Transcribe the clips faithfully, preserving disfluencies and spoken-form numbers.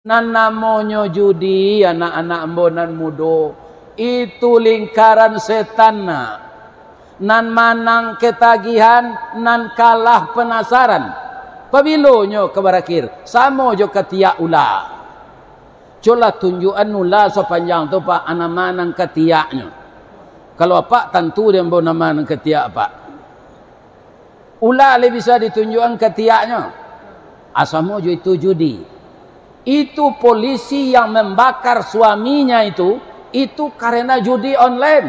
Nan namonyo judi, anak-anak ambo nan mudo, itu lingkaran setan, nak. Nan manang ketagihan, nan kalah penasaran. Pabilonyo ka barakhir? Samo jo katiak ula. Cubolah tunjuakan ula sapanjang tu, Pak, anak manang katiaknyo. Kalau Apak tantu dek ambo nan manang katiak, Pak. Ula lai bisa ditunjuakan katiaknyo. Ah, samo jo itu judi. Itu polisi yang membakar suaminya itu, itu karena judi online.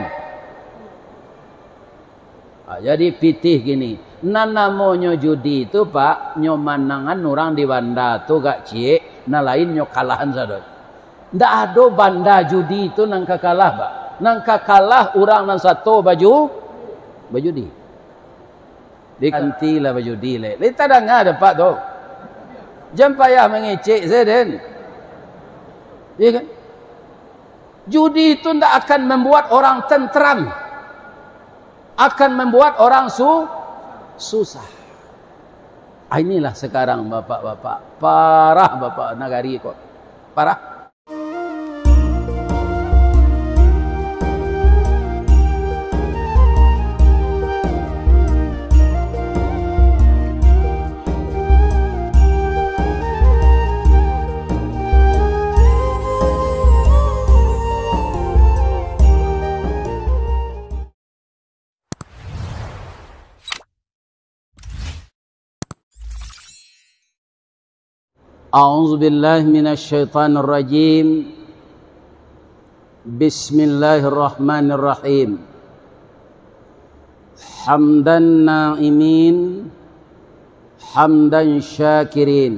Ah, jadi pitih gini, nan namonyo judi tu, Pak, nyo manangan urang di banda tu agak ciek, nan lain nyo kalahan sado. Ndak ado banda judi tu nan ka kalah, Pak. Nan ka kalah urang nan sato baju, bajudi. Digantilah bajudi lai. Lai tadanga dek Apak tu. Jan payah mangecek se den. Iya kan? Judi itu ndak akan membuat orang tenteram. Akan membuat orang su-, susah. Ah, inilah sekarang bapak-bapak. Parah bapak nagari ko. Parah. أعوذ بالله من الشيطان الرجيم. بسم الله الرحمن الرحيم. حمد الناعمين، حمد الشاكرين،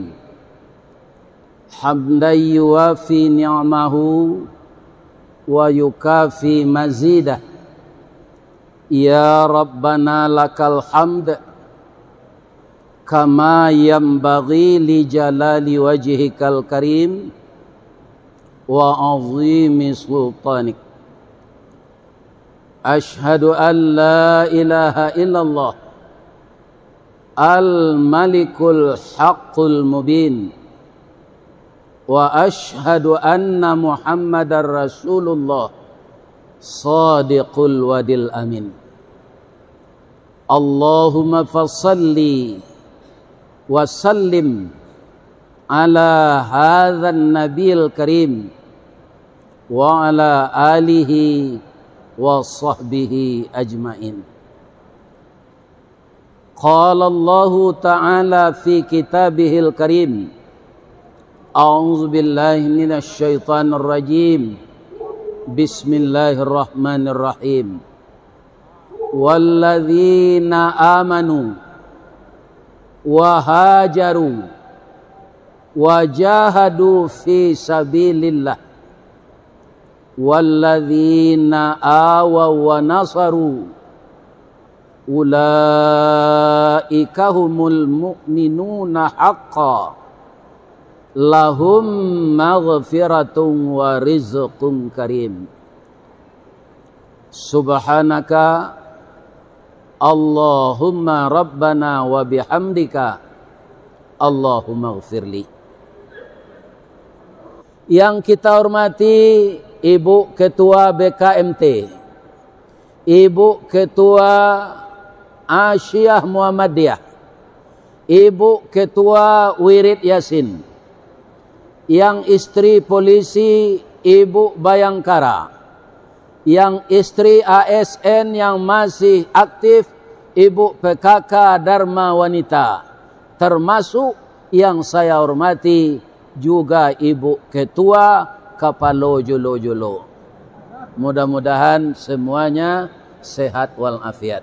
حمدا يوافي نعمه ويكافئ مزيده. يا ربنا لك الحمد كما ينبغي لجلال وجهك الكريم وعظيم سلطانك. أشهد أن لا إله إلا الله الملك الحق المبين، وأشهد أن محمدا رسول الله صادق الوعد الأمين. اللهم فصل وسلم على هذا النبي الكريم وعلى آله وصحبه أجمعين. قال الله تعالى في كتابه الكريم، أعوذ بالله من الشيطان الرجيم. بسم الله الرحمن الرحيم. والذين آمنوا وهاجروا وجاهدوا في سبيل الله والذين آووا ونصروا أولئك هم المؤمنون حقا لهم مغفرة ورزق كريم. سبحانك اللهم ربنا وبحمدك اللهم اغفر لي. Yang kita hormati Ibu Ketua B K M T, Ibu Ketua Asyiah Muhammadiyah, Ibu Ketua Wirid Yasin, yang istri polisi Ibu Bayangkara, yang istri A S N yang masih aktif Ibu P K K Dharma Wanita, termasuk yang saya hormati juga Ibu Ketua Kapalo Jolo-Jolo. Mudah-mudahan semuanya sehat walafiat.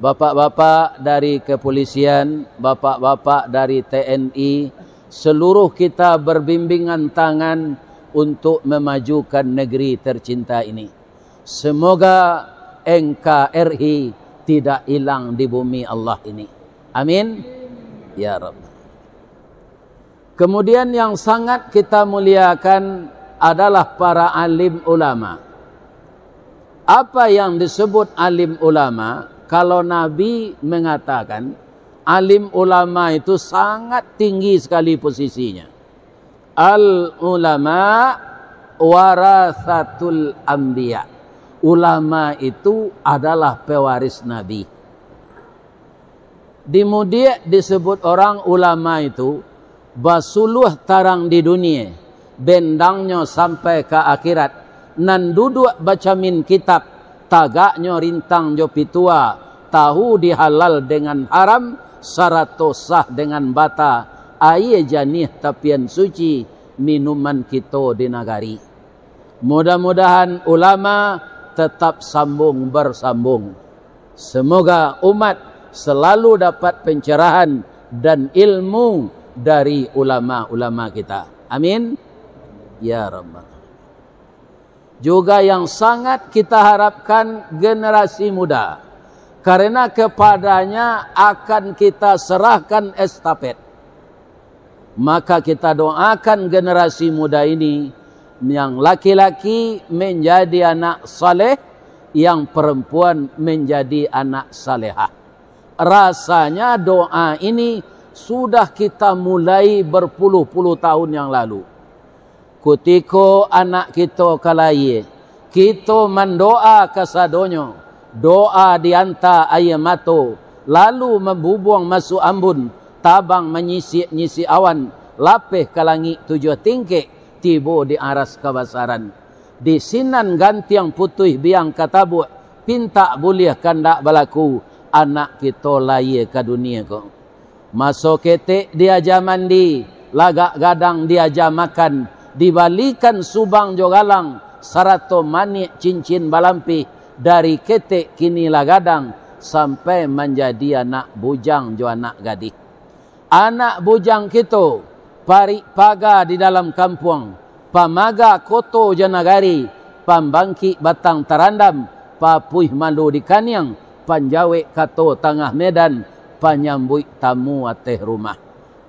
Bapak-bapak dari kepolisian, bapak-bapak dari T N I, seluruh kita berbimbingan tangan untuk memajukan negeri tercinta ini. Semoga N K R I tidak hilang di bumi Allah ini. Amin. Ya Rabb. Kemudian yang sangat kita muliakan adalah para alim ulama. Apa yang disebut alim ulama? Kalau Nabi mengatakan, alim ulama itu sangat tinggi sekali posisinya. Al-ulama warasatul anbiya. Ulama itu adalah pewaris Nabi. Di mudiak disebut orang ulama itu, basuluah tarang di dunia, bendangnyo sampai ka akhirat, nan duduak bacamin kitab, tagaknyo rintang jo pitua, tahu di halal dengan haram, sarato sah dengan bata, aia janiah tapian suci, minuman kito di nagari. Mudah-mudahan ulama tetap sambung bersambung. Semoga umat selalu dapat pencerahan dan ilmu dari ulama-ulama kita. Amin. Ya Rabbal. Juga yang sangat kita harapkan generasi muda, karena kepadanya akan kita serahkan estafet. Maka kita doakan generasi muda ini, yang laki-laki menjadi anak saleh, yang perempuan menjadi anak salehah. Rasanya doa ini sudah kita mulai berpuluh-puluh tahun yang lalu. Kutiko anak kito ka layie, kito mandoa kasadonyo, doa dianta aia mato, lalu mambubuang masuak ambun, tabang manyisik-nyisik awan, lapeh ka langik tujuah tingkek, tibo di aras kabasaran. Di sinan gantiang putuih biang ka tabuak, pintak buliah kandak balaku, anak kito layie ka dunia ko. Maso ketek diaja mandi, lagak gadang diaja makan, dibalikan subang jo galang, sarato maniak cincin balampih, dari ketek kini lah gadang, sampai manjadi anak bujang jo anak gadih. Anak bujang kito, parik paga di dalam kampuang, pamaga koto jo nagari, pambangkik batang tarandam, papuih malu di kaniang, panjawek kato tangah medan, panyambuik tamu ateh rumah.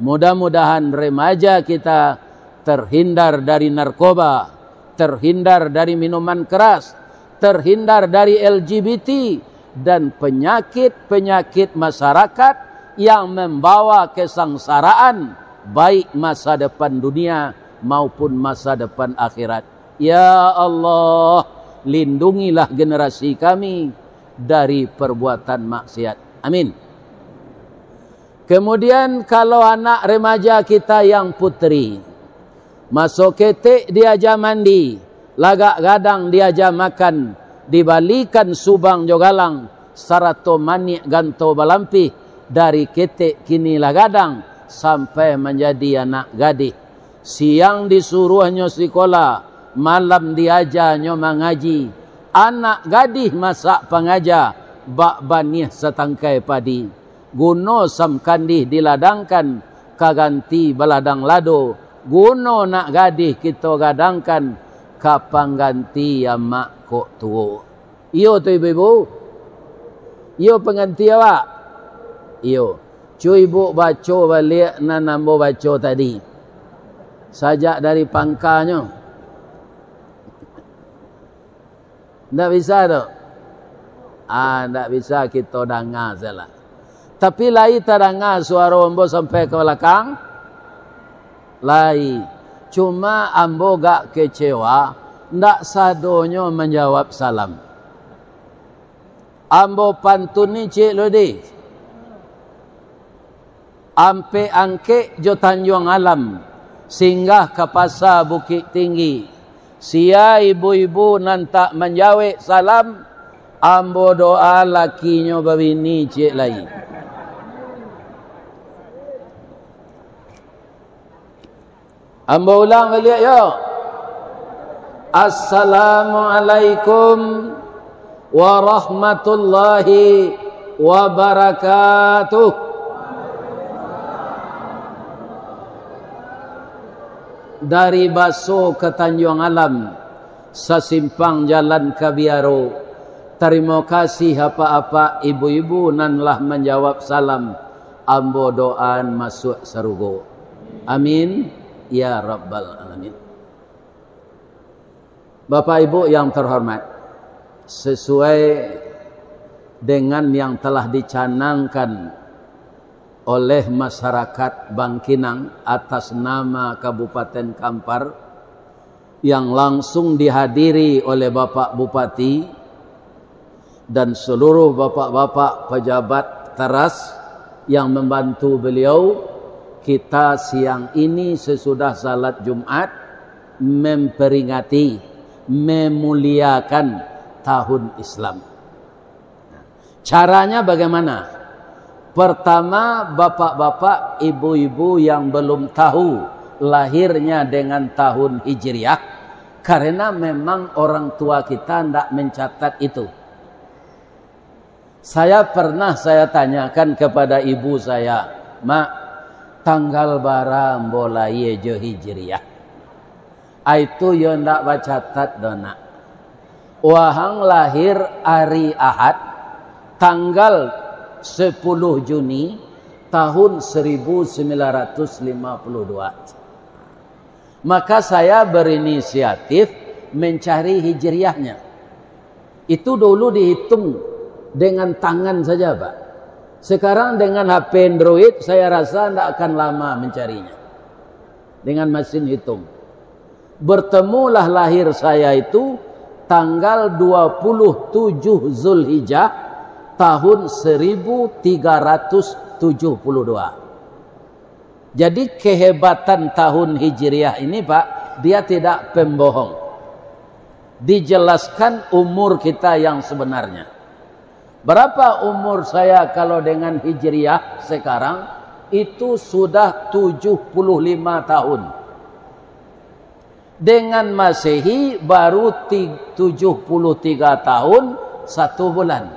Mudah-mudahan remaja kita terhindar dari narkoba, terhindar dari minuman keras, terhindar dari L G B T, dan penyakit-penyakit masyarakat yang membawa kesengsaraan, baik masa depan dunia maupun masa depan akhirat. Ya Allah, lindungilah generasi kami dari perbuatan maksiat. Amin. Kemudian, kalau anak remaja kita yang putri, maso ketek diaja mandi, lagak gadang diaja makan, dibalikan subang jo galang, sarato maniak ganto balampih, dari ketek kini lah gadang, sampai manjadi anak gadih. Siang disuruahnyo sikola, malam diajanyo mangaji. Anak gadih masak pangaja, bak baniah satangkai padi. Guno sam kandih diladangkan, ka ganti baladang lado. Guno nak gadih kito gadangkan, ka pangganti amak kok tuo. Iyo tu ibu-ibu? Iyo pangganti awak? Iyo. Cu ibu baco baliak nan ambo baco tadi. Sajak dari pangkanyo. Ndak bisa tu. Ah, ndak bisa kito danga salah. Tapi lai tadanga suaro ambo sampai ka balakang? Lai. Cuma ambo gak kecewa, ndak sadonyo manjawab salam. Ambo pantun ni, Cik Ludi. Ampek Angkek jo Tanjuang Alam, singgah ka Pasa Bukik Tinggi. Sia ibu-ibu nan tak manjawek salam, ambo doa lakinyo babini ciek lai. Ambo ulang baliak yo. Assalamualaikum warahmatullahi wabarakatuh. Dari Baso ka Tanjuang Alam, sasimpang jalan ka Biaro. Tarimo kasih apak-apak ibu-ibu nan lah manjawab salam. Ambo doaan masuak sarugo. Amin, ya rabbal alamin. Bapak Ibu yang terhormat, sesuai dengan yang telah dicanangkan oleh masyarakat Bangkinang atas nama Kabupaten Kampar, yang langsung dihadiri oleh Bapak Bupati dan seluruh bapak-bapak pejabat teras yang membantu beliau, kita siang ini sesudah salat Jumat memperingati, memuliakan tahun Islam. Caranya bagaimana? Pertama, bapak-bapak, ibu-ibu yang belum tahu lahirnya dengan tahun Hijriah, karena memang orang tua kita ndak mencatat itu. Saya pernah saya tanyakan kepada ibu saya, "Mak, tanggal bara ambo lahia jo Hijriah?" Ai tu yo ndak bacatat doh, nak. Wahang lahir ari Ahad, tanggal sepuluh Juni tahun seribu sembilan ratus lima puluh dua. Maka saya berinisiatif mencari hijriahnya. Itu dulu dihitung dengan tangan saja, Pak. Sekarang dengan H P Android, saya rasa ndak akan lama mencarinya. Dengan mesin hitung. Bertemulah lahir saya itu tanggal dua puluh tujuh Zulhijjah tahun seribu tiga ratus tujuh puluh dua. Jadi, kehebatan tahun Hijriah ini, Pak, dia tidak pembohong. Dijelaskan umur kita yang sebenarnya. Berapa umur saya kalau dengan Hijriah sekarang? Itu sudah tujuh puluh lima tahun. Dengan Masehi baru ti-, tujuh puluh tiga tahun satu bulan.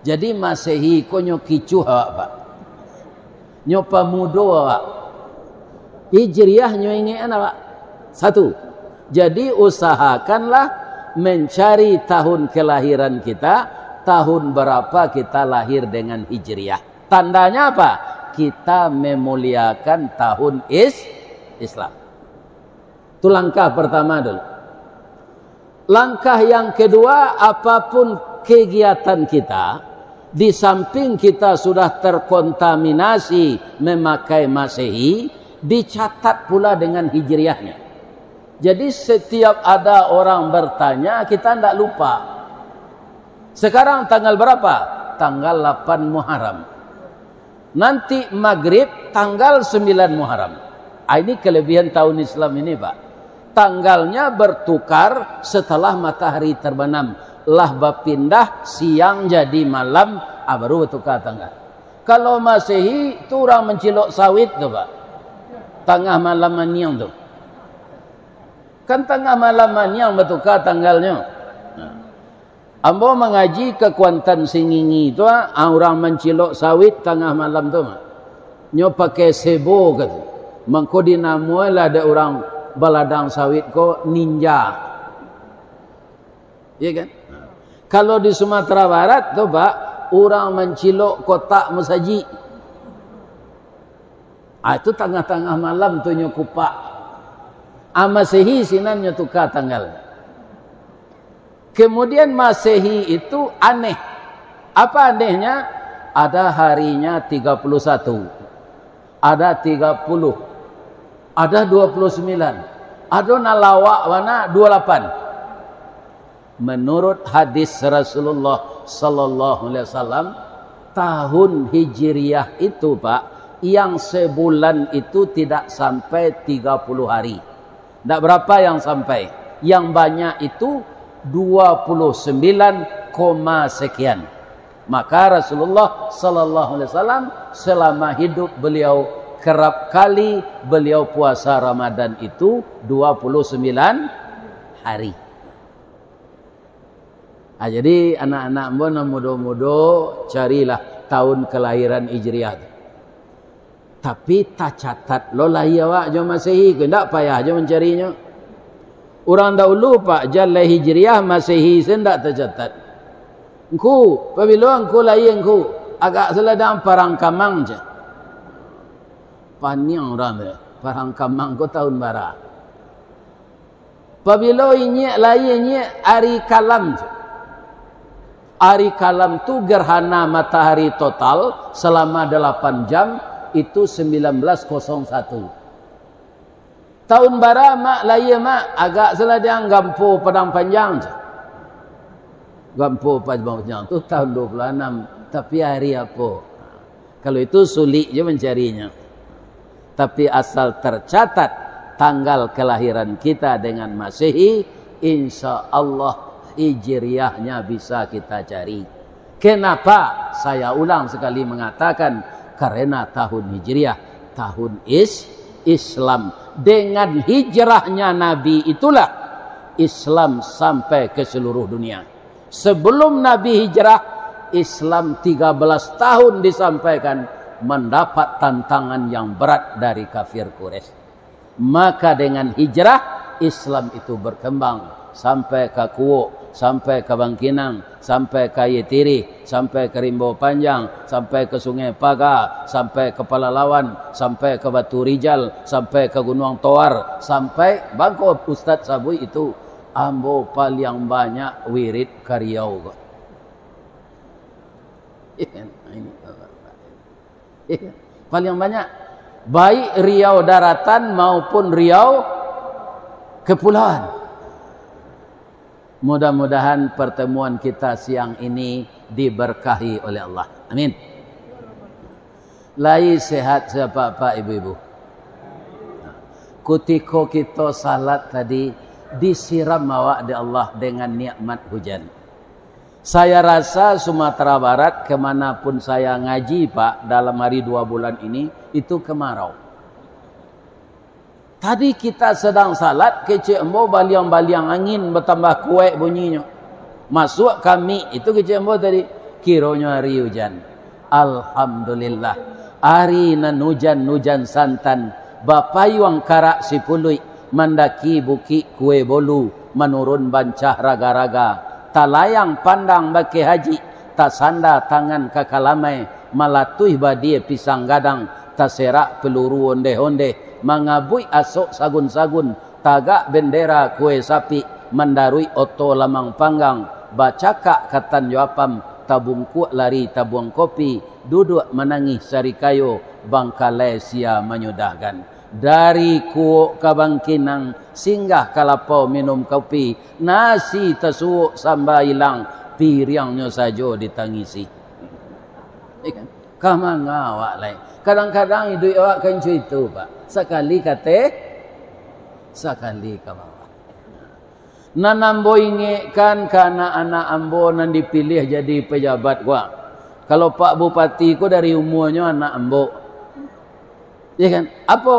Jadi, Masehi ko nyo kicuah awak, Pak. Nyo pamudo awak. Hijriah nyo ingekan awak. Satu. Jadi, usahakanlah mencari tahun kelahiran kita, tahun berapa kita lahir dengan Hijriah. Tandanya apa? Kita memuliakan tahun is-, Islam. Itu langkah pertama dulu. Langkah yang kedua, apapun kegiatan kita, di samping kita sudah terkontaminasi memakai Masehi, dicatat pula dengan Hijriahnya. Jadi, setiap ada orang bertanya, kita ndak lupa. Sekarang tanggal berapa? Tanggal lapan Muharram. Nanti Maghrib tanggal sembilan Muharram. Ah, ini kelebihan tahun Islam ini, Pak. Tanggalnya bertukar setelah matahari terbenam. Lah bapindah siang jadi malam, ah, baru bertukar tanggal. Kalau Masehi, tu urang mancilok sawit tu, Pak. Tangah malam maniang tu. Kan tangah malam maniang bertukar tanggalnyo. Nah. Ambo mangaji ka Kuantan Singingi tu, ah, urang mancilok sawit tangah malam tu, ah. Nyo pakai sebo ka tu. Mangko dinamoilah dek urang baladang sawit ko ninja. Iya kan? Kalau di Sumatera Barat tu, Pak, urang mancilok kotak masajik. Ah, itu tangah-tangah malam tu nyo kupak. Ah, Masehi sinan nyo tukar tanggal. Kemudian Masehi itu aneh. Apa anehnya? Ada harinya tiga puluh satu, ada tiga puluh, ada dua puluh sembilan, ada nan lawak bana dua lapan. Menurut hadis Rasulullah sallallahu alaihi wasallam, tahun Hijriah itu, Pak, yang sebulan itu tidak sampai tiga puluh hari. Ndak berapa yang sampai. Yang banyak itu dua puluh sembilan koma sekian. Maka Rasulullah sallallahu alaihi wasallam, selama hidup beliau, kerap kali beliau puasa Ramadan itu dua puluh sembilan hari. Ah, jadi anak-anak ambo nan mudo-mudo, carilah tahun kelahiran Hijriah tu. Tapi tacatat lo lahia awak jo Masehi ko, indak payah jo mancarinyo. Urang dahulu, Pak, jaleh Hijriah, Masehi se indak tacatat. Ngku, pabilo ngku lahia ngku? Agak saladang parang kamang, ceh. Paniang urang tu, parang kamang ko tahun bara. Pabilo inyiak lahia inyiak ari kalam, ceh. Ari kalam tu gerhana matahari total selama delapan jam itu sembilan belas kosong satu. Tahun bara mak lahia, mak? Agak salah diang, gampo Padang Panjang. Gampo Padang Panjang tu tahun dua puluh enam, tapi hari apo? Kalau itu sulik je mancarinya. Tapi asal tercatat tanggal kelahiran kita dengan Masehi, insya Allah Hijriahnya bisa kita cari. Kenapa saya ulang sekali mengatakan, karena tahun Hijriah, tahun is Islam. Dengan hijrahnya Nabi itulah Islam sampai ke seluruh dunia. Sebelum Nabi hijrah, Islam tiga belas tahun disampaikan, mendapat tantangan yang berat dari kafir Quraisy. Maka dengan hijrah, Islam itu berkembang sampai ka Kuok, sampai ka Bangkinang, sampai ka Aia Tirih, sampai ka Rimbo Panjang, sampai ka Sungai Paga, sampai ka Palalawan, sampai ka Batu Rijal, sampai ka Gunuang Toar, sampai bangko Ustaz Sabuik itu, ambo paliang banyak wirid ka Riau ko. Ini. Paliang banyak. Baik Riau daratan maupun Riau kepulauan. Mudah-mudahan pertemuan kita siang ini diberkahi oleh Allah. Amin. Lai sehat sia, Pak, ibu-ibu? Kutiko kito salat tadi, disiram awak dek Allah dengan nikmat hujan. Saya rasa Sumatera Barat, kemana pun saya ngaji, Pak, dalam hari dua bulan ini, itu kemarau. Tadi kita sedang salat, kecek ambo baliang-baliang angin batambah kuaik bunyinyo. Masuak ka mik, itu kecek ambo tadi, kironyo hari ujan. Alhamdulillah, ari nan ujan-ujan santan, bapayuang karak sipuluik, mandaki Bukik Kue Bolu, manurun Bancah Raga-raga, talayang pandang Bakeh Haji, tasanda tangan ka kalamai, malatuih badia pisang gadang, taserak peluru ondeh-ondeh, mangabuik asok sagun-sagun, tagak bendera kue sapik, mandaruik oto lamang panggang, bacakak katan jo apam, tabungkuak lari tabuang kopi, duduak manangih sarikayo, bangkalai sia manyudahkan. Dari Kuok ka Bangkinang, singgah ka lapau minum kopi, nasi tasuok samba ilang, piriangnyo sajo ditangisi. Ka manga awak lai? Kadang-kadang iduik awak kan co itu, Pak. Sakali ka ateh, sakali ka bawah. Nan ambo ingekkan ka anak-anak ambo nan dipiliah jadi pejabat ko, kalau Pak Bupati ko dari umuanyo anak ambo. Ya kan? Apo?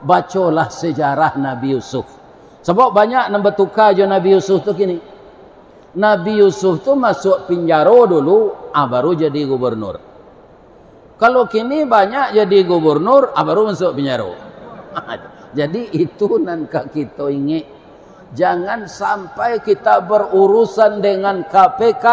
Bacolah sejarah Nabi Yusuf. Sabab banyak nan batuka jo Nabi Yusuf tu kini. Nabi Yusuf tu masuak pinjaro dulu, ah, baru jadi gubernur. Kalau kini banyak jadi gubernur, ah, baru masuak pinjaro. Jadi itu nan ka kito ingek. Jangan sampai kita berurusan dengan K P K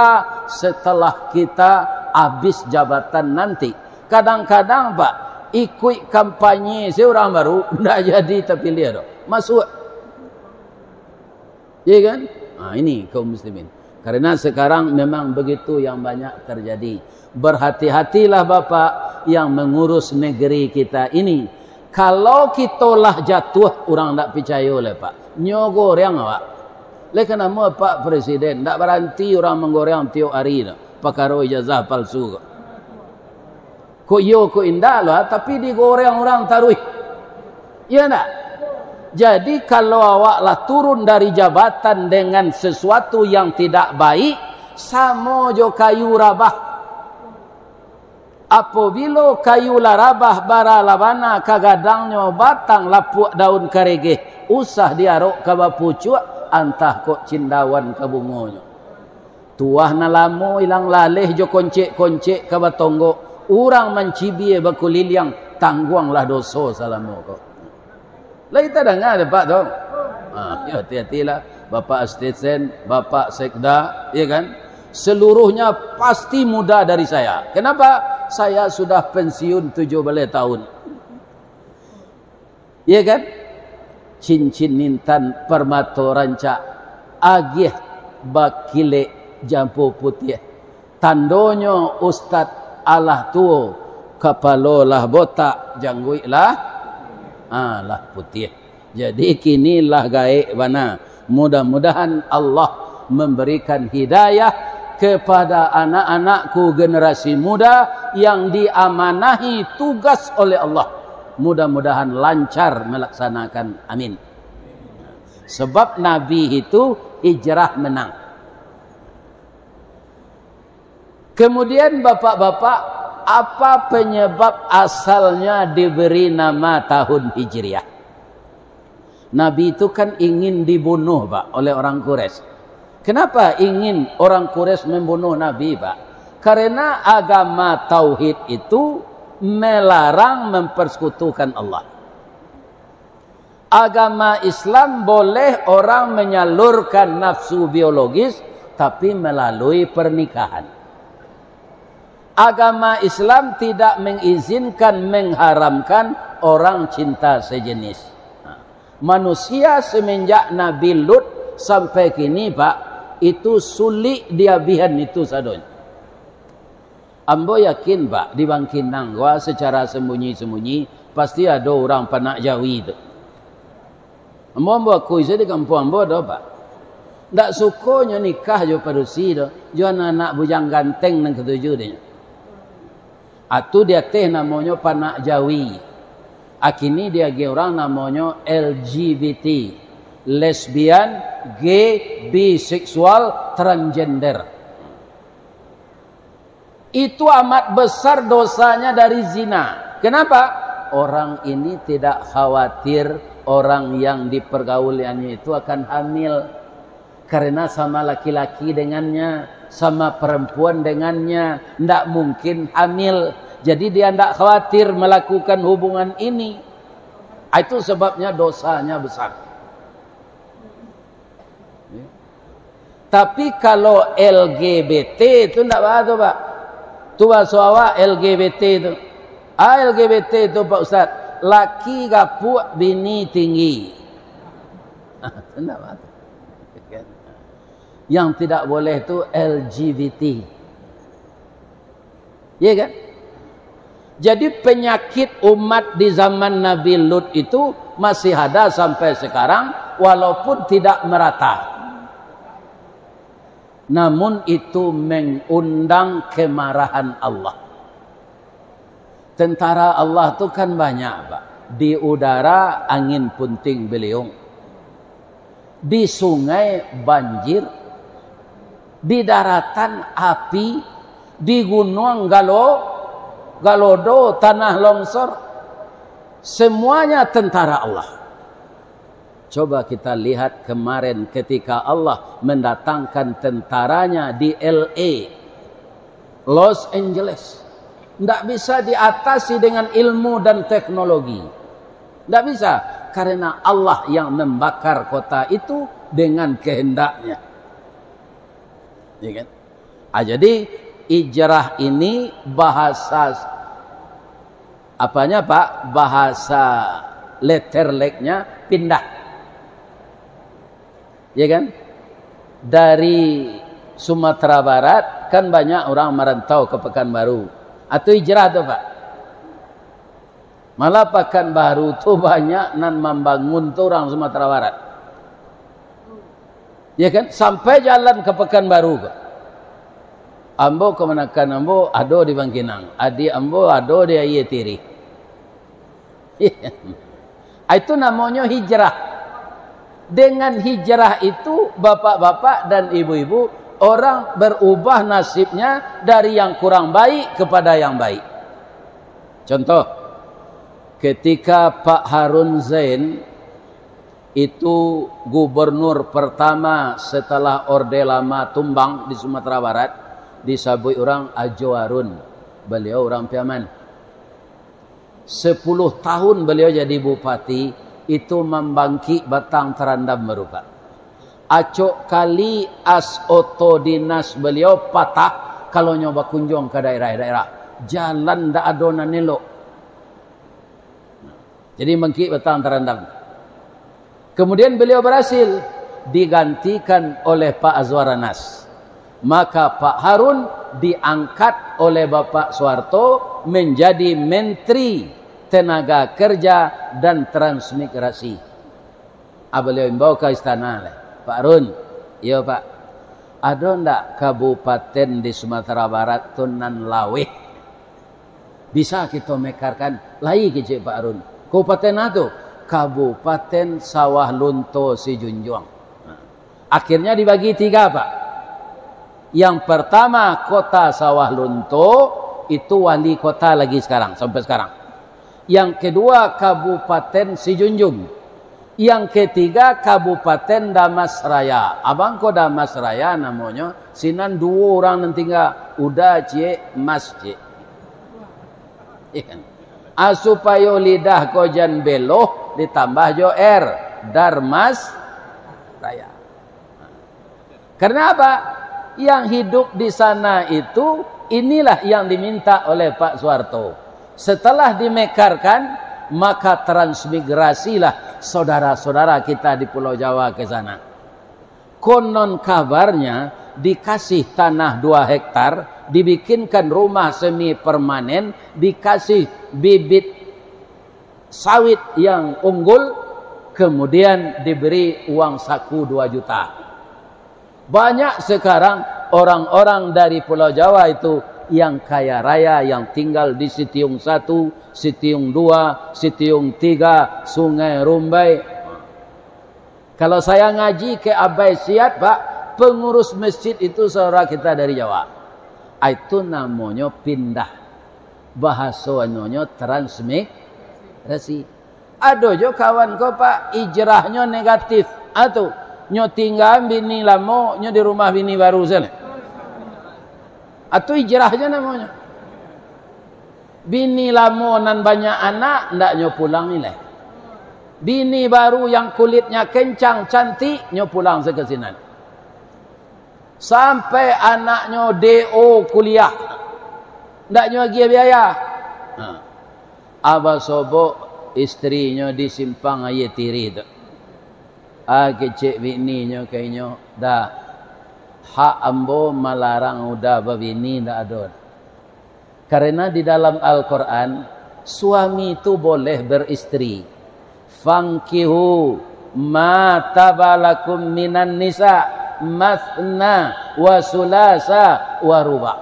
setelah kita habis jabatan nanti. Kadang-kadang, Pak, ikuik kampanye se urang baru, ndak jadi tapiliah doh. Masuak. Iya kan? Nah, ini kaum muslimin. Karena sekarang memang begitu yang banyak terjadi. Berhati-hatilah Bapak yang mengurus negeri kita ini. Kalau kito lah jatuah, urang ndak picayo lai, Pak. Nyo goreng awak. Lai kanamo Pak Presiden, ndak baranti urang manggoreng tiok ari tu, pakaro ijazah palsu ko. Kok iyo, kok indak lah, tapi digoreng urang taruih. Iya ndak? Jadi, kalau awak lah turun dari jabatan dengan sesuatu yang tidak baik, samo jo kayu rabah. Apabilo kayu lah rabah, bara lah bana ka gadangnyo, batang lapuak daun karegeh, usah diarok ka bapucuak, antah kok cindawan ka bungonyo. Tuah nan lamo ilang laleh jo koncek-koncek ka batonggok, urang mancibia bakuliliang, tangguanglah doso salamo ko. Lai tadanga dek Pak tu? Ha, yo, hati-hatilah. Bapak Asisten, Bapak Sekda, ya kan? Seluruhnya pasti muda dari saya. Kenapa? Saya sudah pensiun tujuh belas tahun. Ya kan? Cincin intan, permato rancak, agiah bakilek jampo putiah. Tandonyo ustad alah tuo, kapalo lah botak, jangguik lah, ah, lah putiah. Jadi kini lah gaek bana. Mudah-mudahan Allah memberikan hidayah kepada anak-anakku generasi muda yang diamanahi tugas oleh Allah. Mudah-mudahan lancar melaksanakan. Amin. Sebab Nabi itu hijrah menang. Kemudian, bapak-bapak, apa penyebab asalnya diberi nama tahun Hijriah? Nabi itu kan ingin dibunuh, Pak, oleh orang Quraisy. Kenapa ingin orang Quraisy membunuh Nabi, Pak? Karena agama tauhid itu melarang mempersekutukan Allah. Agama Islam boleh orang menyalurkan nafsu biologis, tapi melalui pernikahan. Agama Islam tidak mengizinkan, mengharamkan orang cinta sejenis. Manusia semenjak Nabi Lut sampai kini, Pak, itu sulik diabihan itu sadonyo. Ambo yakin, Pak, di Bangkinang ko secara sembunyi-sembunyi pasti ado urang panak jawi tu. Ambo, ambo akui sajo, di kampuang ambo ado, Pak. Ndak sukonyo nikah jo padusi tu, jo anak-anak bujang ganteng nan katuju dinyo. Atu di ateh namonyo panak jawi. Akini diagiah urang namonyo L G B T, lesbian, gay, biseksual, transgender. Itu amat besar dosanya dari zina. Kenapa? Orang ini tidak khawatir orang yang dipergauliannya itu akan hamil. Karena sama laki-laki dengannya, sama perempuan dengannya, ndak mungkin hamil. Jadi dia ndak khawatir melakukan hubungan ini. Itu sebabnya dosanya besar. Tapi kalau L G B T tu ndak baa tu, Pak. Tu bahaso awak L G B T tu. Ah, L G B T tu, Pak Ustaz, laki gapuak, bini tinggi. Tu ndak baa tu. Yang tidak boleh tu L G B T. Iya kan? Jadi penyakit umat di zaman Nabi Lut itu masih ada sampai sekarang, walaupun tidak merata. Namun itu mengundang kemarahan Allah. Tentara Allah tu kan banyak, Pak. Di udara angin puting beliung. Di sungai banjir, di daratan api, di gunuang galo-, galodo, tanah longsor, semuanya tentara Allah. Coba kita lihat kemarin ketika Allah mendatangkan tentaranya di L A, Los Angeles. Ndak bisa diatasi dengan ilmu dan teknologi. Ndak bisa, karena Allah yang membakar kota itu dengan kehendaknya. Ya kan? Ah, jadi, hijrah ini bahasa apanya, Pak? Bahasa letter leknya pindah. Ya kan? Dari Sumatera Barat kan banyak orang merantau ke Pekanbaru. Atau hijrah tu, Pak. Malah Pekanbaru tu banyak nan mambangun tu urang Sumatera Barat. Ya kan? Sampai jalan ke Pekanbaru ko. Ambo kamanakan ambo ado di Bangkinang, adiak ambo ado di Aia Tirih. Itu namonyo hijrah. Dengan hijrah itu, bapak-bapak dan ibu-ibu, orang berubah nasibnya dari yang kurang baik kepada yang baik. Contoh, ketika Pak Harun Zain itu gubernur pertama setelah Orde Lama tumbang di Sumatera Barat, disabuik urang Ajo Harun. Baliau urang Piaman. Sepuluh tahun baliau jadi bupati, itu mambangkik batang tarandam baru, Pak. Acok kali as oto dinas baliau patah, kalau nyo bakunjuang ka daerah-daerah. Jalan ndak ado nan elok. Jadi, mangkik batang tarandam. Kemudian beliau berhasil, digantikan oleh Pak Azwar Anas. Maka Pak Harun diangkat oleh Bapak Soeharto menjadi Menteri Tenaga Kerja dan Transmigrasi. Ah, baliau imbau ka istana lai. "Pak Harun." "Iyo, Pak." "Ado ndak kabupaten di Sumatera Barat tu nan laweh? Bisa kito mekarkan?" "Lai," kecek Pak Harun. "Kabupaten a tu?" "Kabupaten Sawah Lunto Sijunjuang." Nah, akhirnya dibagi tiga, Pak. Yang pertama, kota Sawah Lunto, itu wali kota lagi sekarang, sampai sekarang. Yang kedua, Kabupaten Sijunjung. Yang ketiga, Kabupaten Damasraya. Abang ko Damasraya namonyo, sinan duo urang nan tingga, Uda ciek, Mas ciek. Iya kan? Ah, supayo lidah ko jan beloh, ditambah jo R, Darmasraya. Karena apa? Yang hidup di sana itu, inilah yang diminta oleh Pak Soeharto. Setelah dimekarkan, maka transmigrasilah saudara-saudara kita di Pulau Jawa ke sana. Konon kabarnya, dikasih tanah dua hektar, dibikinkan rumah semi permanen, dikasih bibit sawit yang unggul, kemudian diberi uang saku dua juta. Banyak sekarang orang-orang dari Pulau Jawa itu yang kaya raya, yang tinggal di Sitiung satu, Sitiung dua, Sitiung tiga, Sungai Rumbai. Kalau saya ngaji ke Abai Siat, Pak, pengurus masjid itu saudara kita dari Jawa. Ah, itu namonyo pindah. Bahasonyo transmigrasi. Ado jo kawan ko, Pak, hijrahnyo negatif. Ah, tu, nyo tinggaan bini lamo, nyo di rumah bini baru sajo. Ah, tu hijrahnyo namonyo. Bini lamo nan banyak anak, ndak nyo pulang ilai. Bini baru yang kulitnya kencang, cantik, nyo pulang se ka sinan. Sampai anaknyo D O kuliah, ndak nyo agiah biaya. Ha. Abah sobok istrinyo di Simpang Aia Tirih tu. Ah, kecek bininyo ka inyo, "Dah, hak ambo malarang Uda babini ndak ado." Karena di dalam Al-Quran, suami tu boleh beristri. "Fankihu ma taba lakum minan nisa, masna wa sulasa wa ruba."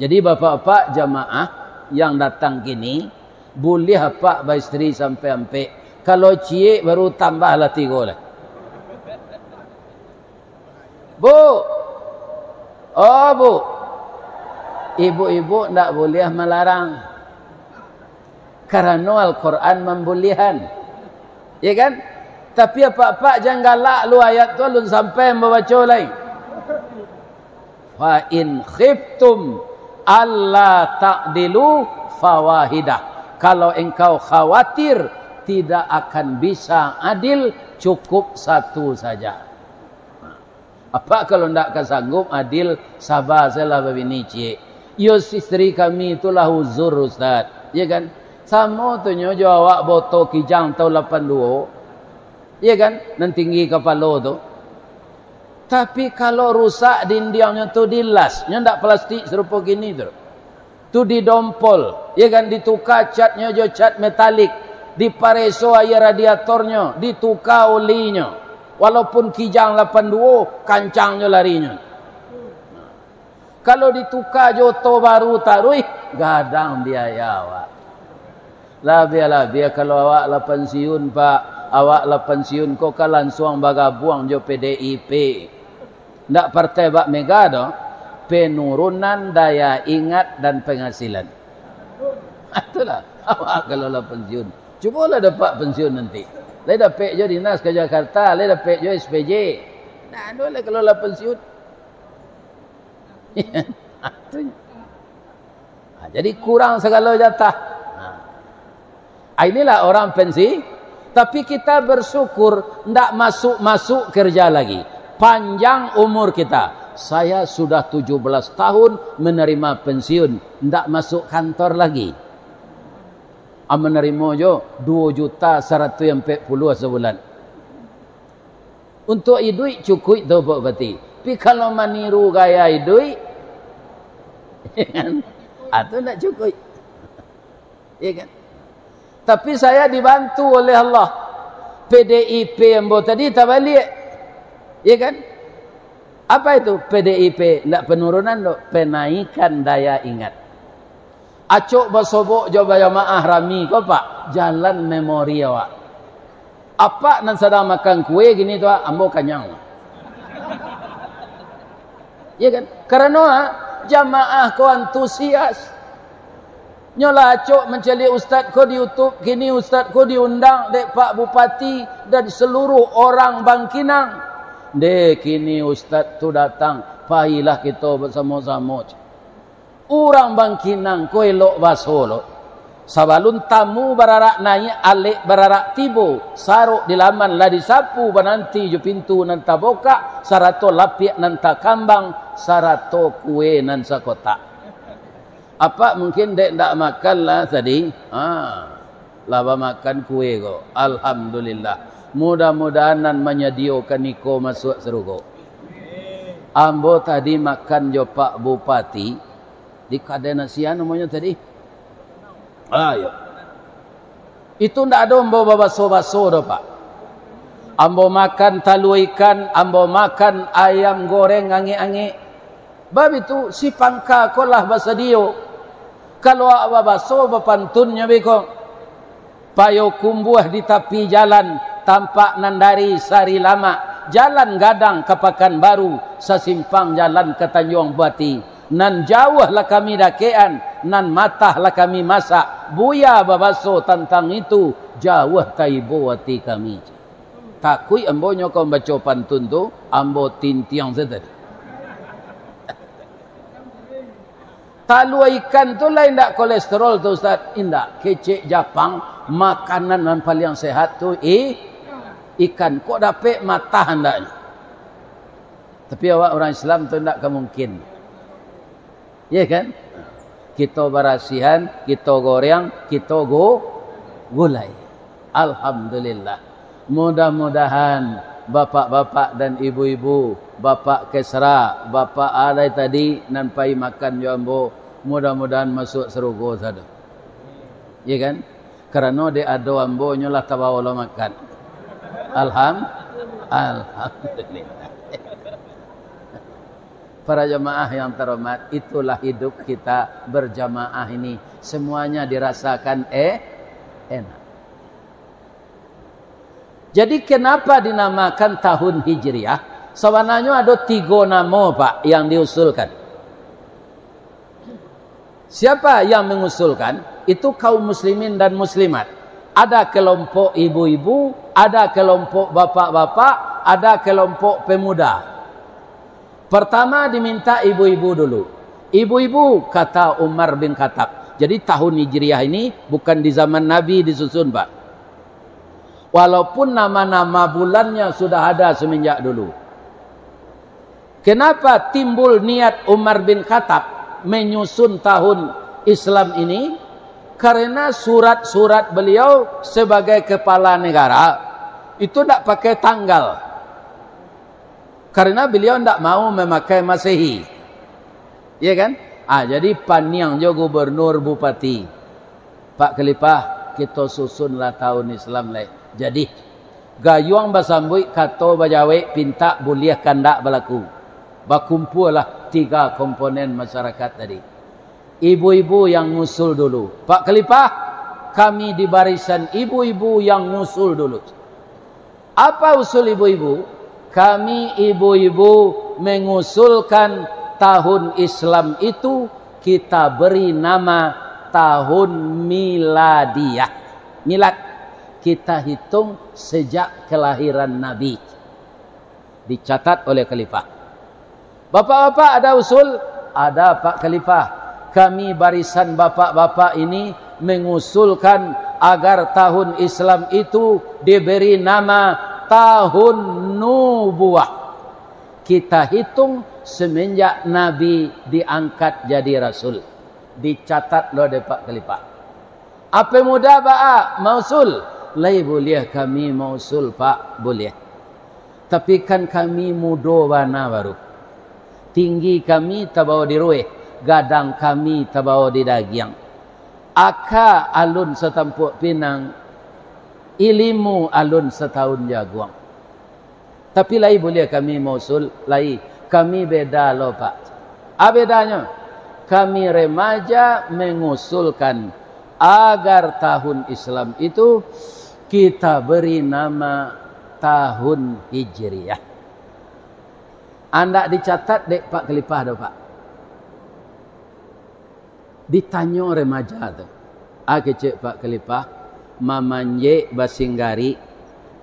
Jadi, bapak-bapak jamaah yang datang kini, buliah apak baistri sampai ampek. Kalau ciek, baru tambahlah tigo lah. Bu! Oh, Bu! Ibu-ibu ndak buliah malarang. Karano Al-Quran mambuliahan. Ya kan? Tapi apak-apak jan galak lu, ayat tu alun sampai mambaco lai. "Fa in khiftum alla ta'dilu fawahidah." Kalau engkau khawatir tidak akan bisa adil, cukup satu saja. Apak kalau ndak ka sanggup adil, saba sajolah babini ciek. Iyo, istri kami tu lah uzur, Ustaz. Ya kan? Samo tu nyo jo awak boto kijang tahun lapan duo. Ya kan? Nan tinggi kapalo tu. Tapi kalau rusak dindiangnyo tu dilas, nyo ndak plastik sarupo kini tu. Tu didompol, ya kan, dituka catnyo jo cat metalik, dipareso aia radiatornyo, dituka olinyo. Walaupun kijang lapan duo, kancang jo larinyo. Kalau dituka jo oto baru taruih, gadang biaya awak. Labiah-labiah kalau awak lah pensiun, Pak, awak lah pensiun ko ka lansuang bagabuang jo P D I P. Ndak partai bak Mega doh, penurunan daya ingat dan penghasilan. Itulah, awak kalau lah pensiun. Cubolah dapat pensiun nanti. Lai dapek jo dinas ka Jakarta, lai dapek jo S P J. Nah, anu lah kalau lah pensiun. Itu. Ha, jadi kurang sagalo jatah. Ha. Ha, inilah orang pensi-, tapi kita bersyukur ndak masuk-masuk kerja lagi. Panjang umur kita. Saya sudah tujuh belas tahun menerima pensiun, ndak masuk kantor lagi. Ah, menerima jo dua juta saratus ampek puluah sabulan. Untuk iduik cukuik tu, Pak Bupati. Kalau maniru gaya iduik, ya kan? Ah, tu ndak cukuik. Ya kan? Tapi saya dibantu oleh Allah. P D I P ambo tadi tabaliak. Ya kan? Apa itu P D I P? Ndak penurunan doh, penaikan daya ingat. Acok basobok jo bajamaah rami ko, Pak, jalan memori awak. Apak nan sadang makan kue gini tu, ah, ambo kanyang. Ya kan? Karano, ah, jamaah ko antusias. Nyo lah acok mancaliak ustad ko di YouTube, kini ustad ko diundang dek Pak Bupati dan seluruh orang Bangkinang. Deh, kini ustad tu datang, pailah kito basamo-samo. Urang Bangkinang ko elok baso lo. Sabalun tamu bararak naiak, alek bararak tibo, sarok di laman lah disapu, bananti jo pintu nan tabukak, sarato lapiak nan takambang, sarato kue nan sakotak. Apak mungkin dek ndak makan lah tadi. Ha. Lah bamakan kue ko. Alhamdulillah. Mudah-mudahan nan manyadiokan iko masuak sarugo. Ambo tadi makan jo Pak Bupati di kadai nasi, namonyo tadi. Ah, iyo. Itu ndak ado ambo babaso-baso doh, Pak. Ambo makan talua ikan, ambo makan ayam goreng angek-angek. Bab itu, si pangka ko lah basadio. Kalau awak babaso, bapantunnyo beko. Payokumbuah di tapi jalan, tampak nan dari Sari Lamak, jalan gadang ka Pakanbaru, sasimpang jalan ka Tanjuang Bupati. Nan jauah lah kami dakekan, nan matah lah kami masak. Buya babaso tantang itu, jauah taibo ati kami. Takuik ambo nyo ka mambaco pantun tu, ambo tintiang sajo tadi. Talua ikan tu lah indak kolesterol tu, Ustaz? Indak. Kecek Japang, makanan nan paliang sehat tu i-, ikan. Kok dapek matah andaknyo? Tapi awak urang Islam tu indak ka mungkin. Ya kan? Kito barasihan, kito goreng, kito gu-, gulai. Alhamdulillah. Mudah-mudahan bapak-bapak dan ibu-ibu, bapak Kesra, bapak Alai tadi nan pai makan jo ambo, mudah-mudahan masuak sarugo sado. Ya kan? Karano dek ado ambo nyo lah tabao lo makan. Alham-, Alhamdulillah. Para jamaah yang terhormat, itulah hidup kita berjamaah ini. Semuanya dirasakan, eh, enak. Jadi, kenapa dinamakan tahun Hijriah? Sabananyo ado tigo namo, Pak, yang diusulkan. Siapa yang mengusulkan? Itu kaum muslimin dan muslimat. Ada kelompok ibu-ibu, ada kelompok bapak-bapak, ada kelompok pemuda. Pertama diminta ibu-ibu dulu. "Ibu-ibu," kata Umar bin Khattab. Jadi, tahun Hijriah ini bukan di zaman Nabi disusun, Pak. Walaupun nama-nama bulannya sudah ada semenjak dulu. Kenapa timbul niat Umar bin Khattab menyusun tahun Islam ini? Karena surat-surat beliau sebagai kepala negara itu ndak pakai tanggal. Karena beliau ndak mau memakai Masehi. Ya kan? Ah, jadi paniang jo gubernur, bupati. "Pak Khalifah, kito susunlah tahun Islam lai." Jadi, gayuang basambuik, kato bajawek, pintak buliah kandak balaku. Bakumpualah tiga komponen masyarakat tadi. Ibu-ibu yang ngusul dulu. "Pak Khalifah, kami di barisan ibu-ibu yang ngusul dulu." Apa usul ibu-ibu? "Kami ibu-ibu mengusulkan tahun Islam itu kita beri nama tahun miladiah." Milad, kita hitung sejak kelahiran Nabi. Dicatat oleh khalifah. "Bapak-bapak ada usul?" "Ada, Pak Khalifah. Kami barisan bapak-bapak ini mengusulkan agar tahun Islam itu diberi nama tahun nubuah. Kita hitung semenjak Nabi diangkat jadi rasul." Dicatat lo dek Pak Khalifah. "Ape muda baa mausul?" "Lai buliah kami mausul, Pak, buliah. Tapi kan kami mudo bana baru." Tinggi kami tabao di rueh, gadang kami tabao di dagiang. Aka alun satampuak pinang, ilimu alun satahun jaguang. Tapi lai buliah kami mausul, lai. Kami beda lo, Pak. A bedanyo, kami remaja mengusulkan agar tahun Islam itu kita beri nama tahun Hijriah. Andak dicatat dek Pak Kelipah do, Pak. Ditanyo remaja tu, "A kecek Pak Kelipah, mamanjek basinggarik,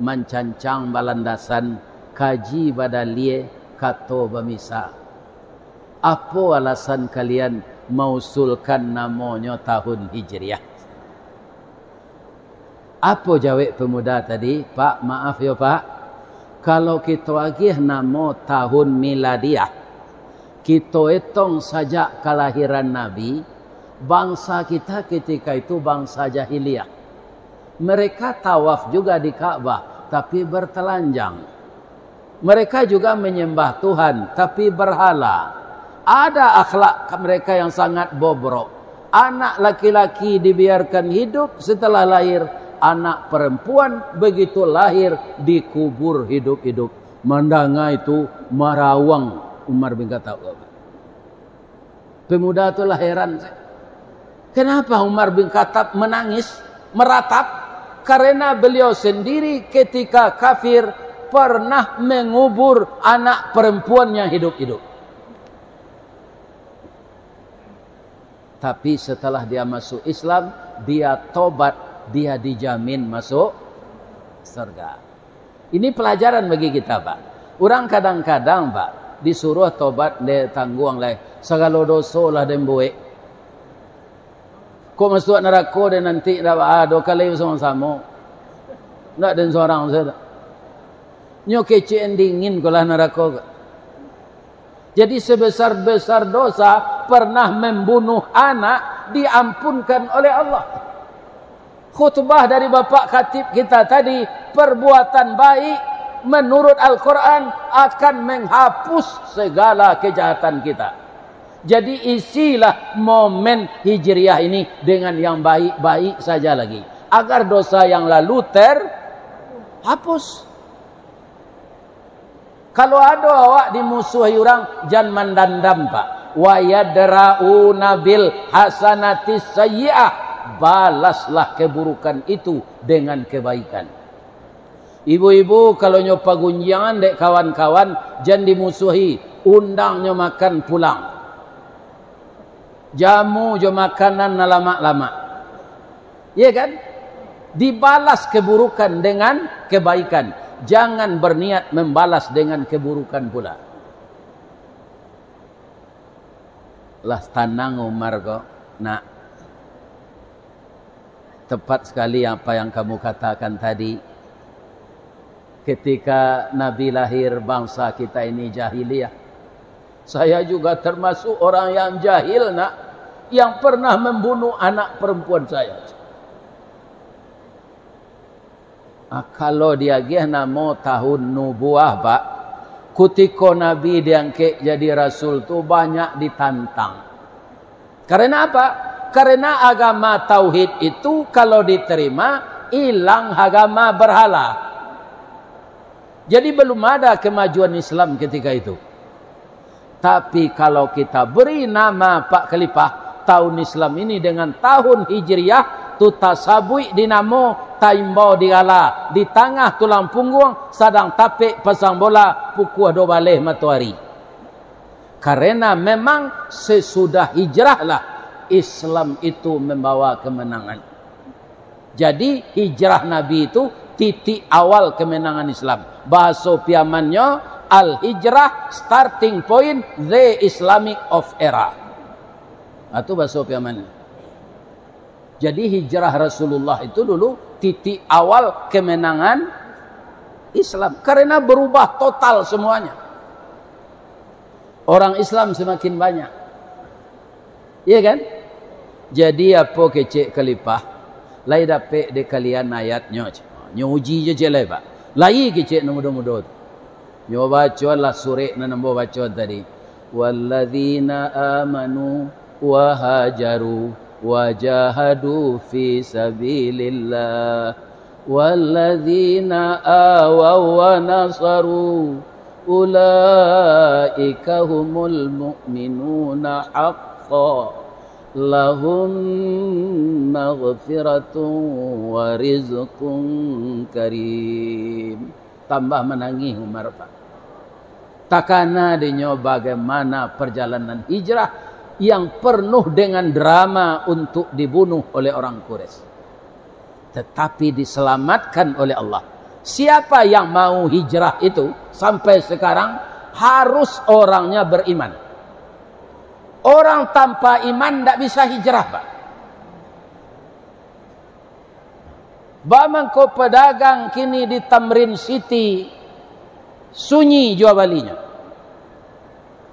mancancang balandasan, kaji badalie, kato bamisa. Apo alasan kalian mausulkan namonyo tahun Hijriah?" Apo jawek pemuda tadi? "Pak, maaf yo, Pak. Kalau kito agiah namo tahun miladiah, kito etong sajak kalahiran Nabi, bangsa kita ketika itu bangsa jahiliah. Mereka tawaf juga di Ka'bah, tapi bertelanjang. Mereka juga menyembah Tuhan, tapi berhala. Ada akhlak mereka yang sangat bobrok. Anak laki-laki dibiarkan hidup setelah lahir, anak perempuan begitu lahir dikubur hidup-hidup." Mandanga itu, marawang Umar bin Khattab. Pemuda tu lah heran. Kenapa Umar bin Khattab menangis, meratap? Karena beliau sendiri ketika kafir pernah mengubur anak perempuannya hidup-hidup. Tapi setelah dia masuk Islam, dia tobat, dia dijamin masuk surga. Ini pelajaran bagi kita, Pak. Urang kadang-kadang, Pak, disuruah tobat, ndak tangguang lai. Sagalo doso lah den buek. Kok masuak narako den nanti, ndak baa, doh kali samo-samo. Ndak den sorang sajo. Nyo kecek dingin ko lah narako ko. Jadi, sebesar-besar dosa, pernah membunuh anak, diampunkan oleh Allah. Khutbah dari Bapak Khatib kita tadi, perbuatan baik menurut Al-Quran akan menghapus segala kejahatan kita. Jadi, isilah momen Hijriah ini dengan yang baik-baik saja lagi, agar dosa yang lalu terhapus. Kalau ado awak dimusuhi urang, jan mandandam, Pak. "Wa yadra'una bil hasanatis sayyi'ah." Balaslah keburukan itu dengan kebaikan. Ibu-ibu, kalau nyo pagunjiangan dek kawan-kawan, jan dimusuhi, undang nyo makan pulang. Jamu jo makanan nan lamak-lamak. Iya kan? Dibalas keburukan dengan kebaikan. Jangan berniat membalas dengan keburukan pula. Lah tanang Umar ko, nak. Tepat sekali apa yang kamu katakan tadi. Ketika Nabi lahir, bangsa kita ini jahiliyah. Saya juga termasuk orang yang jahil, nak, yang pernah membunuh anak perempuan saya. Ah, kalau diagiah namo tahun nubuah, Pak, kutiko Nabi diangkek jadi rasul tu banyak ditantang. Karena apa? Karena agama tauhid itu kalau diterima, hilang agama berhala. Jadi, belum ada kemajuan Islam ketika itu. Tapi, kalau kita beri nama Pak Khalifah tahun Islam ini dengan tahun Hijriah, tu tasabuik di namo, taimbau di gala, di tangah tulang pungguang, sadang tapek pasang bola, pukua duo baleh matoari. Karena memang sesudah hijrahlah Islam itu membawa kemenangan. Jadi, hijrah Nabi itu titik awal kemenangan Islam. Bahaso Piamannyo, al-hijrah, starting point, the Islamic of era. Nah, itu bahaso Piamannyo. Jadi, hijrah Rasulullah itu dulu titik awal kemenangan Islam. Karena berubah total semuanya. Orang Islam semakin banyak. Iya kan? Jadi, apo kecek Khalifah? Lai dapek dek kalian ayatnyo, cek. Nyo uji jo cek lai, Pak. Lai kecek nan mudo-mudo tu. Nyo bacolah surek nan ambo baco tadi. والذين آمنوا وهاجروا وجاهدوا في سبيل الله والذين آووا ونصروا أولئك هم المؤمنون حقا لهم مغفرة ورزق كريم. Tambah manangih Umar, Pak. Takana dinyo bagaimana perjalanan hijrah yang penuh dengan drama untuk dibunuh oleh orang Quraisy. Tetapi diselamatkan oleh Allah. Siapa yang mau hijrah itu, sampai sekarang harus orangnya beriman. Orang tanpa iman ndak bisa hijrah, Pak. Bamangko pedagang kini di Tamrin City, sunyi jua balinyo.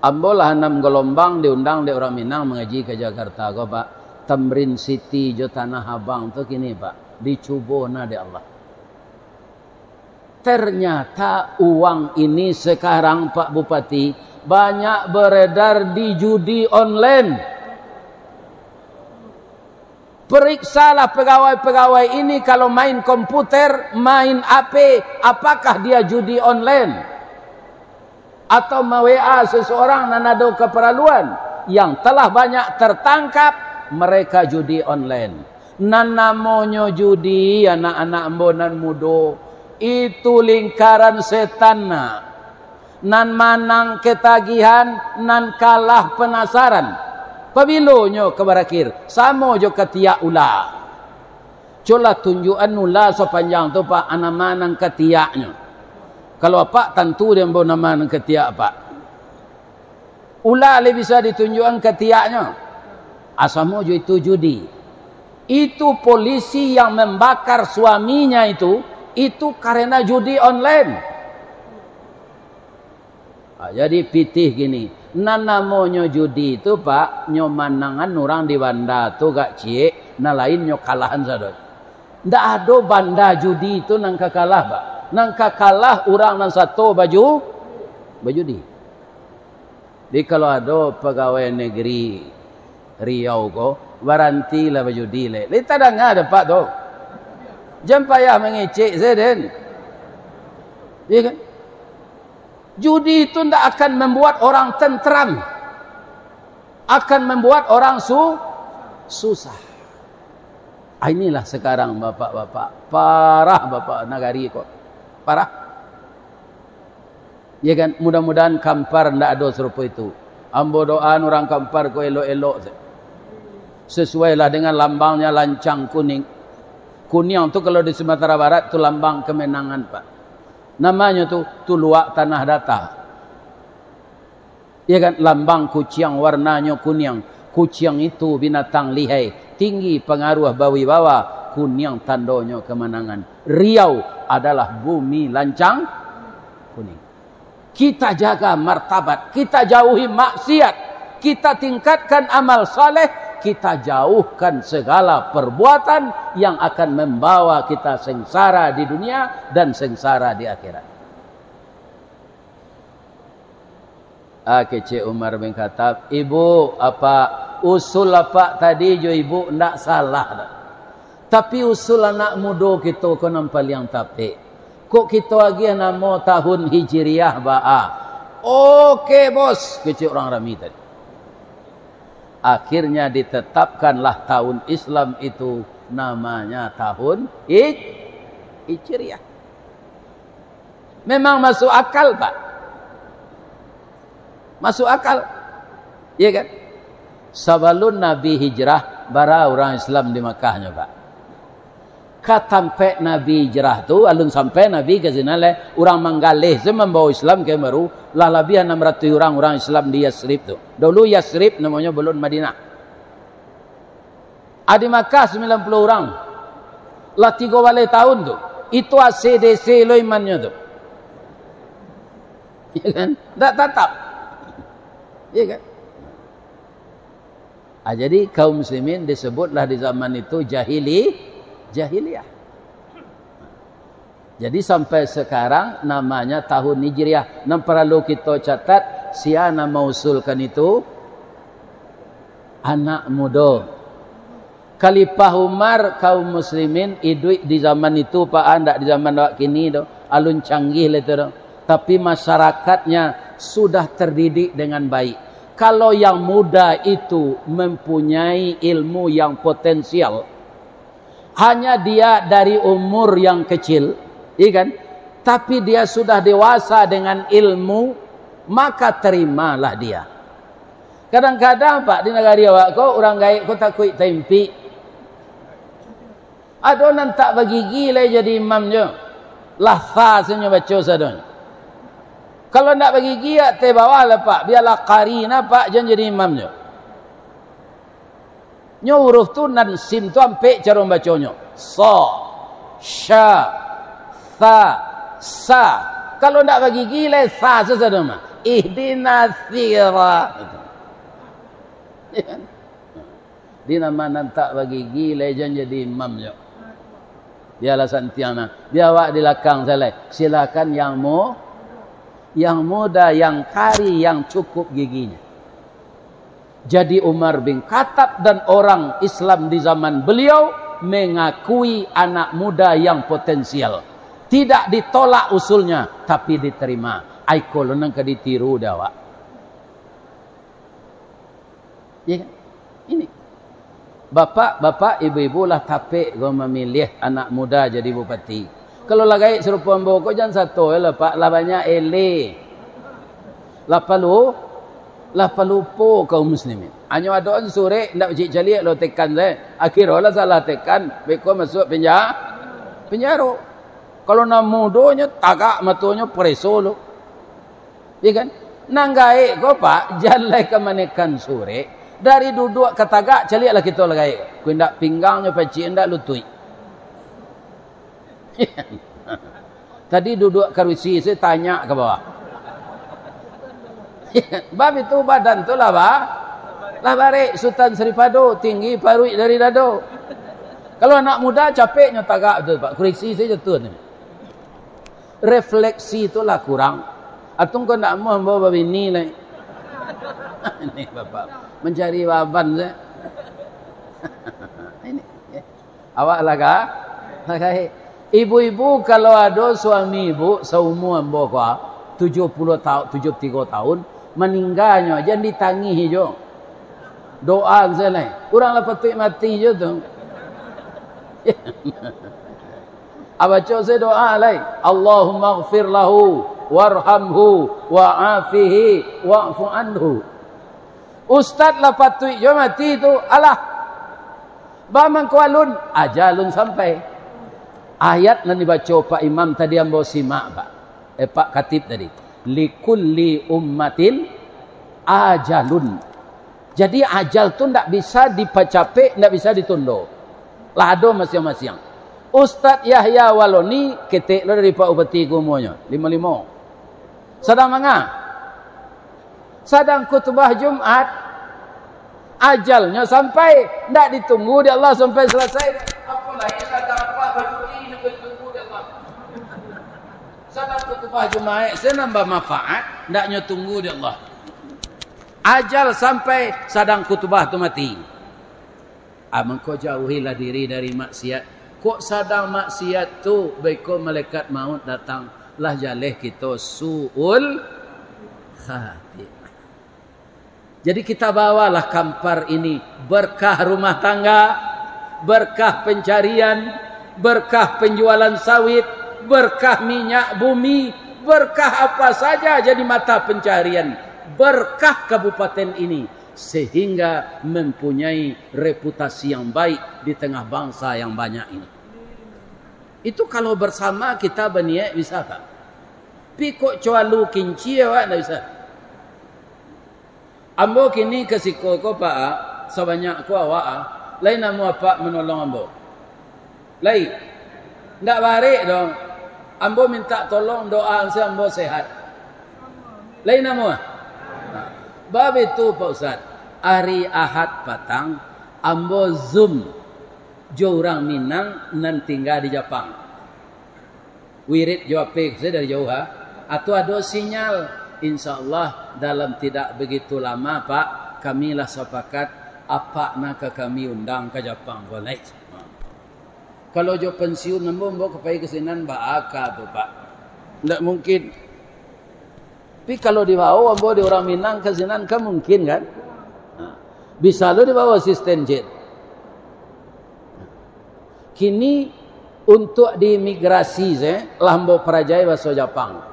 Ambo lah anam galombang diundang dek urang Minang mangaji ka Jakarta ko, Pak. Tamrin City jo Tanah Abang tu kini, Pak, dicubo na dek Allah. Ternyata uang ini sekarang, Pak Bupati, banyak beredar di judi online. Periksalah pegawai-pegawai ini, kalau main komputer, main H P, apakah dia judi online? Atau ma-W A seseorang nan ado keperluan, yang telah banyak tertangkap, mereka judi online. Nan namonyo judi, anak-anak ambo nan mudo, itu lingkaran setan, nak. Nan manang ketagihan, nan kalah penasaran. Pabilo nyo ka barakhir? Samo jo katiak ula. Cubolah tunjuakan ula sapanjang tu, Pak, nama nan katiaknyo. Kalau Apak tantu dek ambo nama nan katiak Apak. Ula lai bisa ditunjuakan katiaknyo. Ah, samo jo itu judi. Itu polisi yang membakar suaminya itu, itu karena judi online. Ah, jadi pitih gini, nan namonyo judi tu, Pak, nyo manangan urang di banda tu agak ciek, nan lain nyo kalahan sado. Ndak ado banda judi tu nan ka kalah, Pak. Nan ka kalah urang nan sato baju, bajudi. Jadi, kalau ado pagawai negeri Riau ko, barantilah bajudi, leh. Lai tadanga dek Apak tu. Jan payah mangecek se den. Iya kan? Judi itu ndak akan membuat orang tentram. Akan membuat orang su-, susah. Ah, inilah sekarang, bapak-bapak. Parah, Bapak, nagari ko. Parah. Ya kan? Mudah-mudahan Kampar ndak ado sarupo itu. Ambo doaan urang Kampar ko elok-elok se. Sesuailah dengan lambangnya lancang kuning. Kuniang tu kalau di Sumatera Barat tu lambang kemenangan, Pak. Namanyo tu, Tuluak Tanah Data. Ya kan? Lambang kuciang warnanyo kuniang. Kuciang itu binatang lihai, tinggi pangaruah bawibawa, kuniang tandonyo kemenangan. Riau adalah bumi lancang kuning. Kita jaga martabat, kita jauhi maksiat, kita tingkatkan amal saleh, kita jauhkan segala perbuatan yang akan membawa kita sengsara di dunia dan sengsara di akhirat. Ah, kecek Umar bin Khattab, "Ibu, Apak, usul Apak tadi jo Ibu ndak salah doh. Tapi usul anak mudo kito ko nan paliang tapek. Kok kito agiah namo tahun Hijriah baa?" "Oke, Bos," kecek urang rami tadi. Akhirnya ditetapkanlah tahun Islam itu namanya tahun Hij-, Hijriah. Memang masuk akal, Pak. Masuk akal. Iya kan? Sabalun Nabi hijrah, bara urang Islam di Makkah nyo, Pak. Ka tampek Nabi hijrah tu, alun sampai Nabi ka sinan lai, urang manggaleh se mambawa Islam ka baru, lah labiah anam ratuih urang, urang Islam di Yasrib tu. Dulu Yasrib namonyo, balun Madinah. Ah, di Makkah sambilan puluah urang. Lah tigo baleh tahun tu. Itu A C D C lo imannyo tu. Ya kan? Ndak tatap. Ya kan? Ah, jadi kaum muslimin disebutlah di zaman itu jahili-, jahiliah. Jadi sampai sekarang namanya tahun Hijriah. Nan paralu kito catat, Sia nan mausulkan itu? Anak mudo. Khalifah Umar, kaum muslimin iduik di zaman itu, Pak, ah, ndak di zaman awak kini doh. Alun canggih lah itu doh. Tapi masyarakatnya sudah terdidik dengan baik. Kalau yang muda itu mempunyai ilmu yang potensial, hanya dia dari umur yang kecil, iya kan? Tapi dia sudah dewasa dengan ilmu, maka terimalah dia. Kadang-kadang, Pak, di nagari awak ko, urang gaek ko takuik taimpik. Ado nan tak bagigi lai jadi imam jo. Lah sa sajo nyo baco sadonyo. Kalau ndak bagigi, ateh bawah lah, Pak, bialah qari nah, Pak, jan jadi imam jo. Nyo huruf tu nan sin tu ampek caro baconyo. Sa, sya, tha, sa. Kalau ndak bagigi lai sa sasado mah. Ihdinas sira. Di nama nan tak bagigi lai jan jadi imam jo. Bialah santiang nah. Bia awak di lakang sajo lai. Silakan yang mu-, yang muda, yang kari, yang cukup giginya. Jadi Umar bin Khattab dan orang Islam di zaman beliau mengakui anak muda yang potensial. Tidak ditolak usulnya, tapi diterima. Ai ko lo nan ka ditiru dek awak. Ya kan? Ini. Bapak-bapak, ibu-ibu lah tapek ko mamiliah anak muda jadi bupati. Kalau lah gaek sarupo ambo ko, jan sato lah, Pak, lah banyak eleh. Lah palu-, lah palupo kaum muslimin. Hanyo ado surek, ndak bacaliak-caliak lo tekan sajo. Akhirnyo lah salah tekan, beko masuak penja-, penjaro. Kalau nan mudonyo tagak matonyo, pareso lo. Iya kan? Nan gaek ko, Pak, jan lai ka manekan surek. Dari duduak ka tagak, caliaklah kito lah gaek. Kok indak pinggangnyo pacik, indak lutuik. Tadi duduak karusi, sajo tanyak ka bawah. Bab itu badan tu lah ba-, lah barek, Sutan Saripado, tinggi paruik dari dado. Kalau anak muda, capeknyo tagak tu, Pak. Kurisi sajo jatuah tu. Refleksi tu lah kurang. Atau kok ndak amuah ambo babini lai. Ini bapak mancari baban sajo. Ini, ya. Awak lah ka-, lah gaek. Ibu-ibu, kalau ado suami ibu saumua ambo ko, tujuah puluah taun, tujuah puluah tigo taun, maningganyo, jan ditangih jo. Doa sajo lai. Urang lah patuik mati jo tu. Abaco sajo doa lai. Allahummaghfir lahu warhamhu wa'afihi wa'fu anhu. Ustaz lah patuik jo mati tu. Alah. Ba mangko alun, aja alun sampai. Ayat nan dibaco Pak Imam tadi ambo simak, Pak. Eh, Pak Katib tadi. Likulli ummatin ajalun. Jadi, ajal tu ndak bisa dipacapek, ndak bisa ditundo. Lah ado masiang-masiang. Ustaz Yahya Waloni, ketek lo dari Pak Bupati ko umuanyo, limo limo. Sadang manga. Sadang khutbah Jumat. Ajalnyo sampai, ndak ditunggu dek Allah sampai salasai. Apo lai sadang Pak Baduri nan ditunggu dek Allah. Sadang khutbah Jumaik, sajo nan bamanfaat, ndak nyo tunggu dek Allah. Ajal sampai, sadang khutbah tu mati. Ah, mangko jauhilah diri dari maksiat. Kok sadang maksiat tu, beko malaikat maut datang, lah jaleh kito suul khatimah. Jadi kita bawalah Kampar ini berkah rumah tangga, berkah pencarian, berkah penjualan sawit, berkah minyak bumi, berkah apa saja jadi mata pencarian, berkah kabupaten ini, sehingga mempunyai reputasi yang baik di tengah bangsa yang banyak ini. Itu kalau bersama kita berniat bisa, Pak. Pi kok cualu kinci awak ndak bisa. Ambo kini ka siko ko, Pak, ah, sabanyak ko awak, ah, lai namuah Apak manolong ambo? Lai. Ndak barek doh. Ambo mintak tolong doa se ambo sehat. Lai namuah? Nah, bab itu, Pak Ustaz, ari Ahad patang, ambo Zoom jo urang Minang nan tingga di Japang. Wirid jo ape se dari jauah, ha? Atau ado sinyal. Insya Allah, dalam tidak begitu lama, Pak, kami lah sapakat, apak nan ka kami undang ka Japang ko lai. Kalau jo pensiun ambo, ambo ka pai ka sinan, baa ka tu, Pak? Ndak mungkin. Tapi kalau dibawa ambo di urang Minang ka sinan, kan mungkin, kan? Nah, bisa lo dibawa asisten jin. Kini, untuk di imigrasi se, lah ambo parajai bahaso Japang.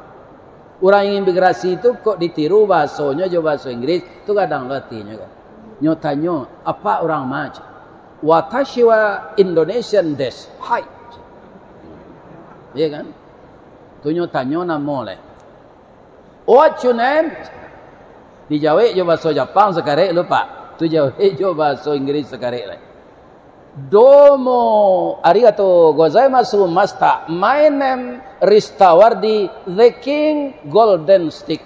Urang imigrasi tu kok ditiru bahasonyo jo bahaso Inggris, tu gadang lo atinyo kan. Nyo tanyo, "Apak urang ma?" "Watashi wa Indonesian desu." "Hai." Iya kan? Tu nyo tanyo namo lai. "What's your name?" Dijawek jo bahaso Japang sakarek lo, Pak. Tu jawek jo bahaso Inggris sakarek lai. "Domo arigato gozaimasu, Master. My name Ristawardi, the King Golden Stick."